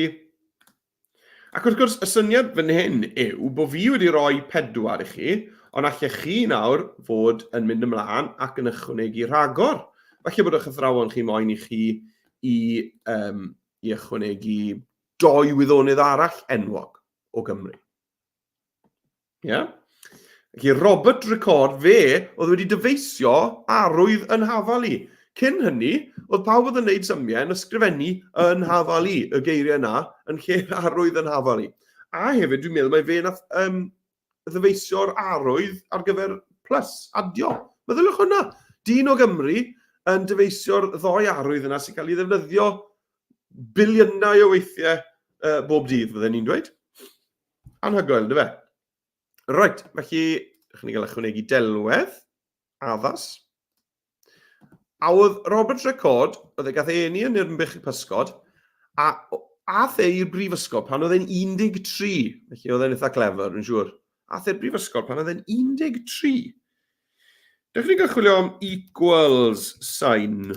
Ac wrth gwrs, y syniad fan hyn yw bod fi wedi rhoi pedwar i chi, ond allech chi nawr fod yn mynd ymlaen ac yn ychwanegu rhagor. Falle bod eich athrawon chi moyn i chi i, um, i ychwanegu doi wyddonydd arall enwog o Gymru. Ie? Yeah? Felly Robert Record, fe oedd wedi dyfeisio arwydd yn hafal i. Cyn hynny, oedd pawb oedd yn gwneud symiau yn ysgrifennu yn hafal i, y geiriau yna, yn lle'r arwydd yn hafal i. A hefyd, dwi'n meddwl mai fe nath um, ddyfeisio'r arwydd ar gyfer plus, adio. Meddyliwch hwnna. Dyn o Gymru, yn dyfeisio'r ddoi arwydd yna sy'n cael ei ddefnyddio biliynau o weithiau bob dydd, fydden ni'n dweud. Anhygoel, ynddo fe? Reit, felly, chi'n ni gael ychwanegu delwedd addas. A oedd Robert Record, oedd e gath ei eni yn Nirnbych y Pysgod, a ath e i'r brifysgol pan oedd e'n 13, felly oedd e'n eitha clefer, yn siŵr. Ath e'r brifysgol pan oedd e'n 13. Dewch ni gael chwilio am equals sign.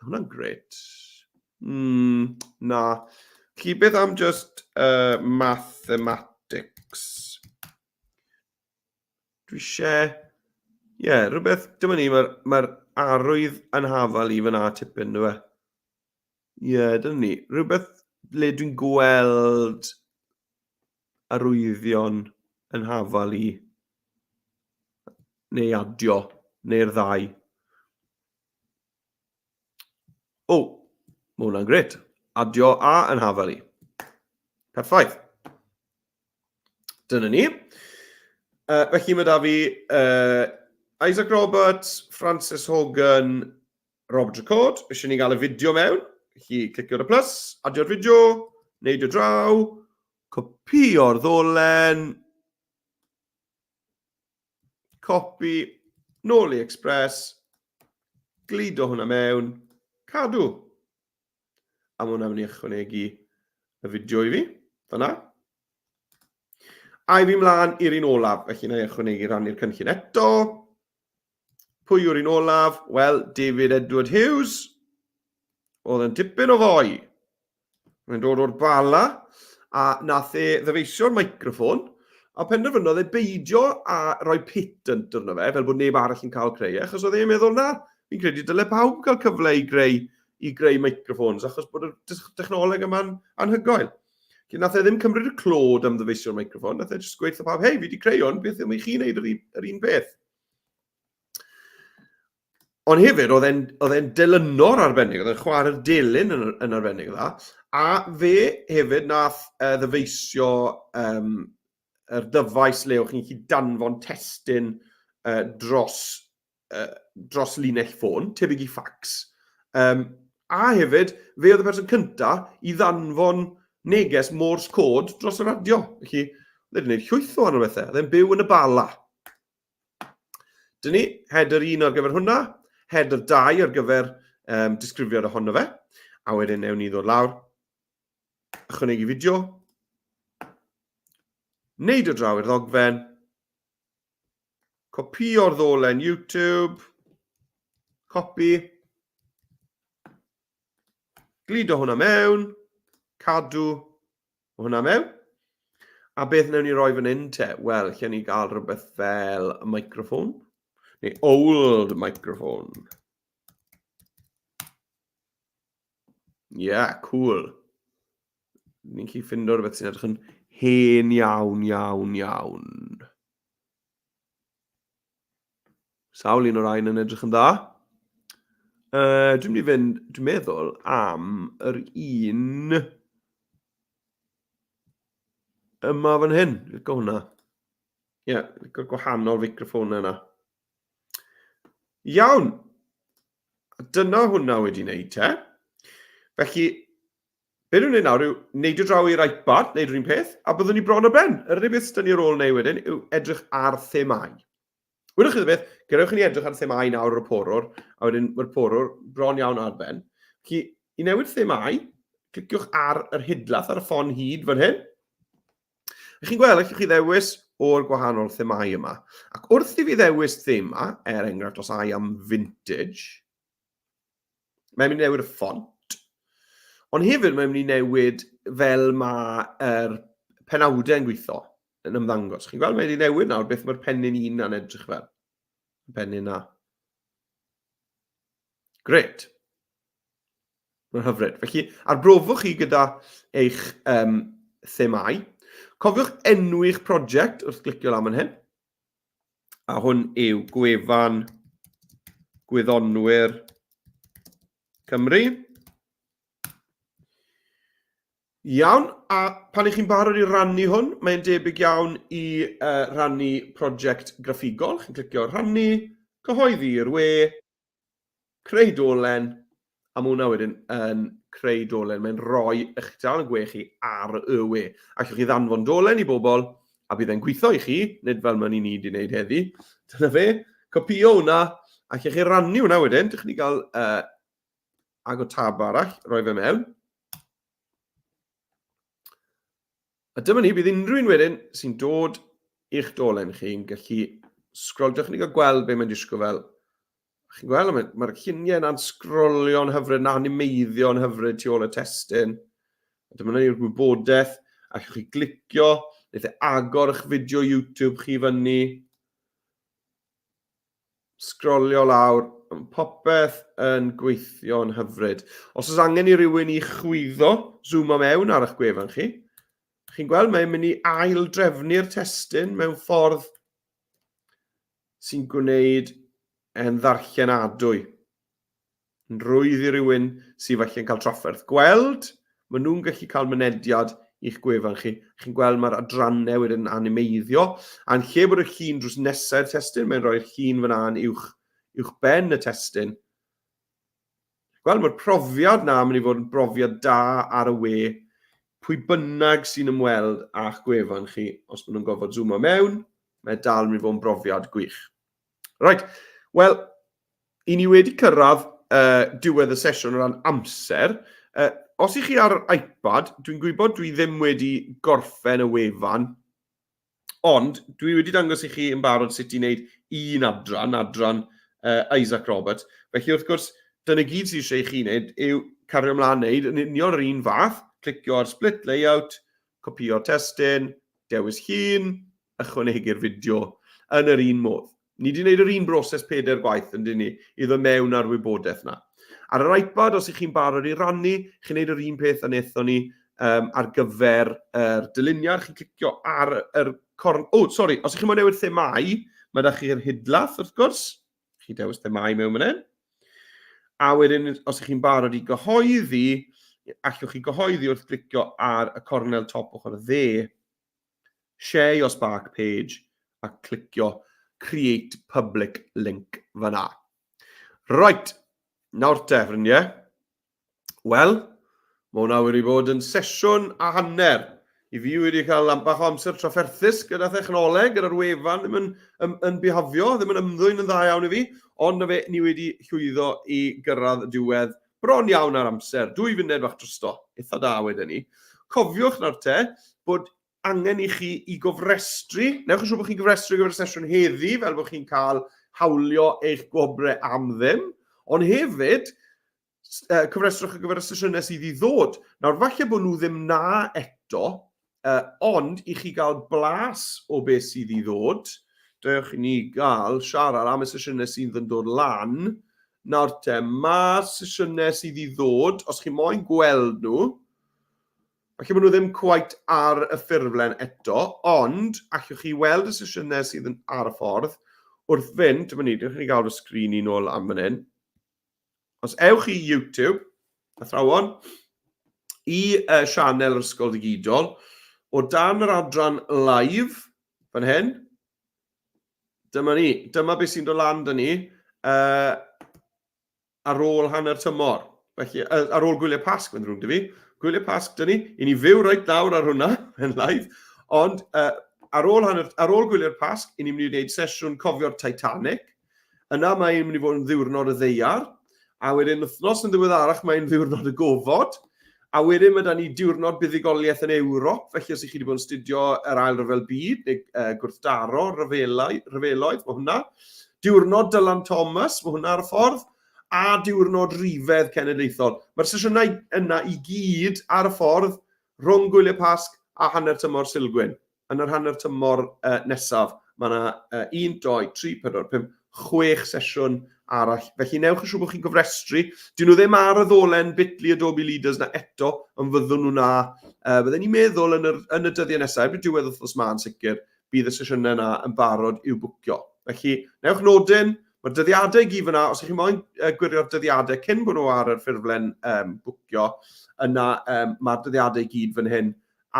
Hwna'n gret. Na. Felly beth am just mathematics? Dwi eisiau... Ie, yeah, rhywbeth... Dyma ni, mae'r mae arwydd yn hafal i fyna tipyn, dwi e? Ie, yeah, dyna ni. Rhywbeth le dwi'n gweld arwyddion yn hafal i neu adio, neu'r ddau. O, mae hwnna'n gret. Adio a yn hafal i. Perffaith. Dyna ni. Felly mae da fi Isaac Roberts, Francis Hogan, Robert Record. Eisiau ni gael y fideo mewn. Felly clicio ar y plus, adio'r fideo, neud o draw, copio'r ddolen, copi, nôl i Express, gludo hwnna mewn, cadw. A mae hwnna'n mynd i ychwanegu y fideo i fi, fanna. A i fi mlaen i'r un olaf, felly na i ychwanegu rannu'r cynllun eto. Pwy yw'r un olaf? Wel, David Edward Hughes. Oedd yn dipyn o foi. Mae'n dod o'r Bala, a nath e ddyfeisio'r microffon, a penderfynodd e beidio a rhoi patent arno fe, fel bod neb arall yn cael creu e, achos oedd e'n meddwl, na, fi'n credu dyle pawb gael cyfle i greu, i greu microphones, achos bod y technoleg yma'n anhygoel. Felly nath e ddim cymryd y clod am ddyfeisio'r microffon, nath e jyst gweud wrtho pawb, hei, fi wedi creu hwn, beth am i chi wneud yr un, yr un peth? Ond hefyd, oedd e'n, oedd e'n delynor arbennig, oedd e'n chwarae'r delyn yn, yn arbennig dda, a fe hefyd nath ddyfeisio um, yr dyfais le o'ch chi'n gallu danfon testun dros dros linell ffôn, tebyg i ffacs. Um, a hefyd, fe oedd y person cynta i ddanfon neges Morse code dros y radio. Felly, oedd wedi gwneud llwyth o wahanol bethau. Oedd e'n byw yn y Bala. Dyn ni, header 1 ar gyfer hwnna, header 2 ar gyfer um, disgrifiad ohono fe. A wedyn newn ni ddod lawr, ychwanegu fideo, neud o draw i'r ddogfen, Copïo'r ddolen YouTube. Copy. Gludo hwnna mewn. Cadw hwnna mewn. A beth wnawn ni roi fan hyn te? Wel, lle ni gael rhywbeth fel y microphone. Neu old microphone. Yeah, cool. Ni'n gallu ffindo rhywbeth sy'n edrych yn hen iawn, iawn, iawn. Sawl un o'r rhain yn edrych yn dda. Dwi'n mynd i fynd, dwi'n meddwl, am yr un yma fan hyn. Lico hwnna. Ie, yeah, lico'r gwahanol feicroffonau yna. Iawn. Dyna hwnna wedi wneud te. Felly, Be dwi'n neud nawr yw neidio draw i'r iPad, neud yr un peth, a byddwn ni bron o ben. Yr unig beth sydd ni ar ôl neud wedyn yw edrych ar themau. Wyddoch chi beth, gadewch i ni edrych ar themau nawr ar y porwr, a wedyn mae'r porwr bron iawn ar ben. Felly, i newid themau, cliciwch ar yr hidlath ar y ffon hyd fan hyn. A chi'n gweld, allwch chi ddewis o'r gwahanol themau yma. Ac wrth i fi ddewis thema, er enghraifft os ai am vintage, Mae'n mynd i newid y ffont. Ond hefyd mae'n mynd i newid fel mae'r penawdau yn gweithio yn ymddangos. Chi'n gweld, mae'n mynd i newid nawr beth mae'r pennyn un na'n edrych fel. Y pennyn na. Gret. Mae'n hyfryd. Felly, arbrofwch chi gyda eich um, themau. Cofiwch enwi'ch prosiect wrth glicio lan fan hyn. A hwn yw gwefan Gwyddonwyr Cymru. Iawn, a pan ych chi'n barod i rannu hwn, mae'n debyg iawn i uh, rannu prosiect graffigol. Chi'n clicio rhannu, cyhoeddi i'r we. Creu dolen, a mae hwnna wedyn yn creu dolen. Mae'n rhoi eich tudalen gwe chi ar y we. Allwch chi ddanfon dolen i bobl, a bydd e'n gweithio i chi, nid fel mae'n i ni wedi gwneud heddi. Dyna fe, copio hwnna, a allwch chi rannu hwnna wedyn. Dych chi'n cael agor tab arall, rhoi fe mewn. A dyma ni, bydd unrhyw un wedyn sy'n dod i'ch dolen chi'n gallu sgrol, dewch ni gael gweld be mae'n disgwyl fel. Chi'n gweld, mae'r mae lluniau yna'n sgrolio'n hyfryd, yn animeiddio'n hyfryd tu ôl y testun. A dyma ni'r gwybodaeth, allwch chi glicio, wneud e agor eich fideo YouTube chi fyny. Sgrolio lawr, mae popeth yn gweithio'n hyfryd. Os oes angen i rywun i chwyddo, zoom mewn ar eich gwefan chi, chi'n gweld mae'n mynd i ail drefnu'r testun mewn ffordd sy'n gwneud e'n ddarllenadwy. Yn rhwydd i rywun sydd falle'n cael trafferth gweld, maen nhw'n gallu cael mynediad i'ch gwefan chi. Chi'n gweld mae'r adrannau wedyn yn animeiddio, a'n lle bod y llun drws nesau'r testun, mae'n rhoi'r llun fyna yn uwch, uwch ben y testun. Gweld, mae'r profiad na yn mynd i fod yn brofiad da ar y we. Pwy bynnag sy'n ymweld â'ch gwefan chi, os maen nhw'n gorfod zoomo mewn, mae dal yn mynd i fod yn brofiad gwych. Right, wel, i ni wedi cyrraedd diwedd y sesiwn o ran amser. Os i chi ar iPad, dwi'n gwybod dwi ddim wedi gorffen y wefan, ond dwi wedi dangos i chi yn barod sut i wneud un adran, adran Isaac Roberts. Felly wrth gwrs, dyna gyd sydd eisiau i chi wneud yw cario ymlaen wneud yn union yr un fath, clicio ar split layout, copïo testun, dewis llun, ychwanegu'r fideo yn yr un modd. Ni wedi gwneud yr un broses pedair gwaith yn dyn ni, i ddod mewn ar wybodaeth na. Ar yr iPad, os ych chi'n barod i rannu, chi'n gwneud yr un peth a wnaethon ni ar gyfer yr dyluniad. Chi'n clicio ar yr corn... O, oh, sori, os ych chi'n moyn newid themau, mae da chi'r hidlath, wrth gwrs. Chi dewis themau mewn fan hyn. A wedyn, os ych chi'n barod i gyhoeddi, allwch chi gyhoeddi wrth glicio ar y cornel top ochr dde Share your Spark page a clicio Create Public Link fan'na. Right, nawr te, ffrindiau. Wel, mae hwnna wedi bod yn sesiwn a hanner. I fi wedi cael am bach o amser trafferthus gyda thechnoleg, gyda'r wefan ddim yn, yn, yn bihafio, ddim yn ymddwyn yn dda iawn i fi, ond na fe, ni wedi llwyddo i gyrraedd y diwedd bron iawn ar amser, dwy funed fach drosto, eitha da wedyn ni. Cofiwch nawr te, bod angen i chi i gofrestru, newch yn siŵr bod chi'n gofrestru gyfer y sesiwn heddi, fel bod chi'n cael hawlio eich gwobrau am ddim, ond hefyd, cofrestrwch ar gyfer y sesiynau sydd i ddod. Nawr, falle bod nhw ddim na eto, ond i chi gael blas o beth sydd i ddod, dewch i ni gael siarad am y sesiynau sydd yn dod lan. Nawr te, mae sesiynau sydd i ddod, os chi moyn gweld nhw, falle bod nhw ddim quite ar y ffurflen eto, ond allwch chi weld y sesiynau sydd yn ar y ffordd wrth fynd, dyma ni, dewch i ni gael fy sgrin i nôl am fan hyn. Os ewch i YouTube, athrawon, i sianel yr Ysgol Ddigidol, o dan yr adran live, fan hyn, dyma ni, dyma beth sy'n dod lan dyn ni, ar ôl hanner tymor. Felly, ar ôl gwyliau Pasg, mae'n ddrwg dy fi. Gwyliau Pasg, dyn ni, i ni fyw reit nawr ar hwnna, yn live. Ond ar ôl, hanner, ar ôl gwyliau'r Pasg, i ni'n mynd i wneud sesiwn cofio'r Titanic. Yna mae'n mynd i fod yn ddiwrnod y ddaear, a wedyn wythnos yn ddiweddarach mae'n ddiwrnod y gofod, a wedyn mae da ni diwrnod buddugoliaeth yn Ewrop, felly os ych chi wedi bod yn studio yr Ail Ryfel Byd neu gwrthdaro rhyfelau, rhyfeloedd, mae hwnna. Diwrnod Dylan Thomas, mae hwnna ar y ffordd, a diwrnod rifedd cenedlaethol. Mae'r sesiynau yna i gyd ar y ffordd rhwng gwyliau Pasg a hanner tymor Sulgwyn. Yn yr hanner tymor nesaf, mae yna 1, 2, 3, 4, 5, 6 sesiwn arall. Felly newch yn siŵr bod chi'n gofrestru. Dyn nhw ddim ar y ddolen Bitly Adobe Leaders na eto, ond fyddwn nhw na. Fydden ni'n meddwl yn, yr, yn y dyddiau nesaf, erbyn diwedd wythnos ma yn sicr, bydd y sesiynau yna yn barod i'w bwcio. Felly, newch nodyn, mae'r dyddiadau i gyd fyna. Os ych chi'n moyn gwirio'r dyddiadau cyn bod nhw ar yr ffurflen um, bwcio, yna um, mae'r dyddiadau i gyd fan hyn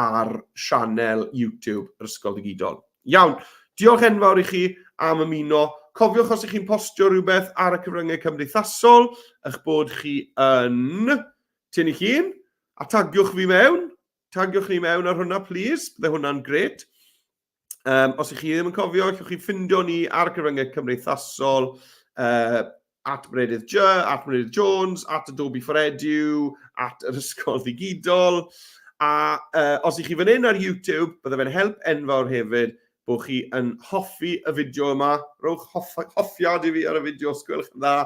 ar sianel YouTube yr Ysgol Ddigidol. Iawn, diolch enfawr i chi am ymuno. Cofiwch os ych chi'n postio rhywbeth ar y cyfryngau cymdeithasol, eich bod chi yn tynnu llun a tagiwch fi mewn. Tagiwch ni mewn ar hwnna, please. Bydde hwnna'n gret. Os ych chi ddim yn cofio, allwch chi ffindio ni ar y cyfryngau cymdeithasol, at Meredydd J, at Meredydd Jones, at Adobe for Edu, at yr Ysgol Ddigidol. A os ych chi fan hyn ar YouTube, bydde fe'n help enfawr hefyd bod chi yn hoffi y fideo yma. Rowch hoff, hoffiad i fi ar y fideo os gwelwch yn dda.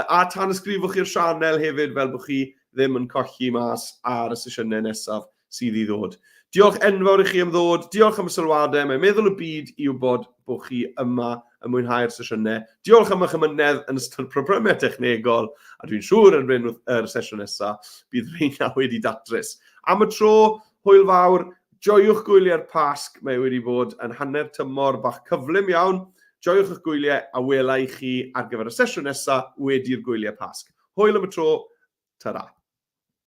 A tanysgrifwch i'r sianel hefyd fel bod chi ddim yn colli mas ar y sesiynau nesaf sydd i ddod. Diolch enfawr i chi am ddod, diolch am y sylwadau, mae'n meddwl y byd i wybod bod chi yma yn mwynhau'r sesiynau. Diolch am eich ymynedd yn ystod problemau technegol, a dwi'n siŵr erbyn yr sesiwn nesaf bydd rheina wedi datrys. Am y tro, hwyl fawr, joiwch gwyliau'r Pasg, mae wedi bod yn hanner tymor bach cyflym iawn. Joiwch eich gwyliau a wela i chi ar gyfer y sesiwn nesaf wedi'r gwyliau Pasg. Hwyl am y tro, ta-ra.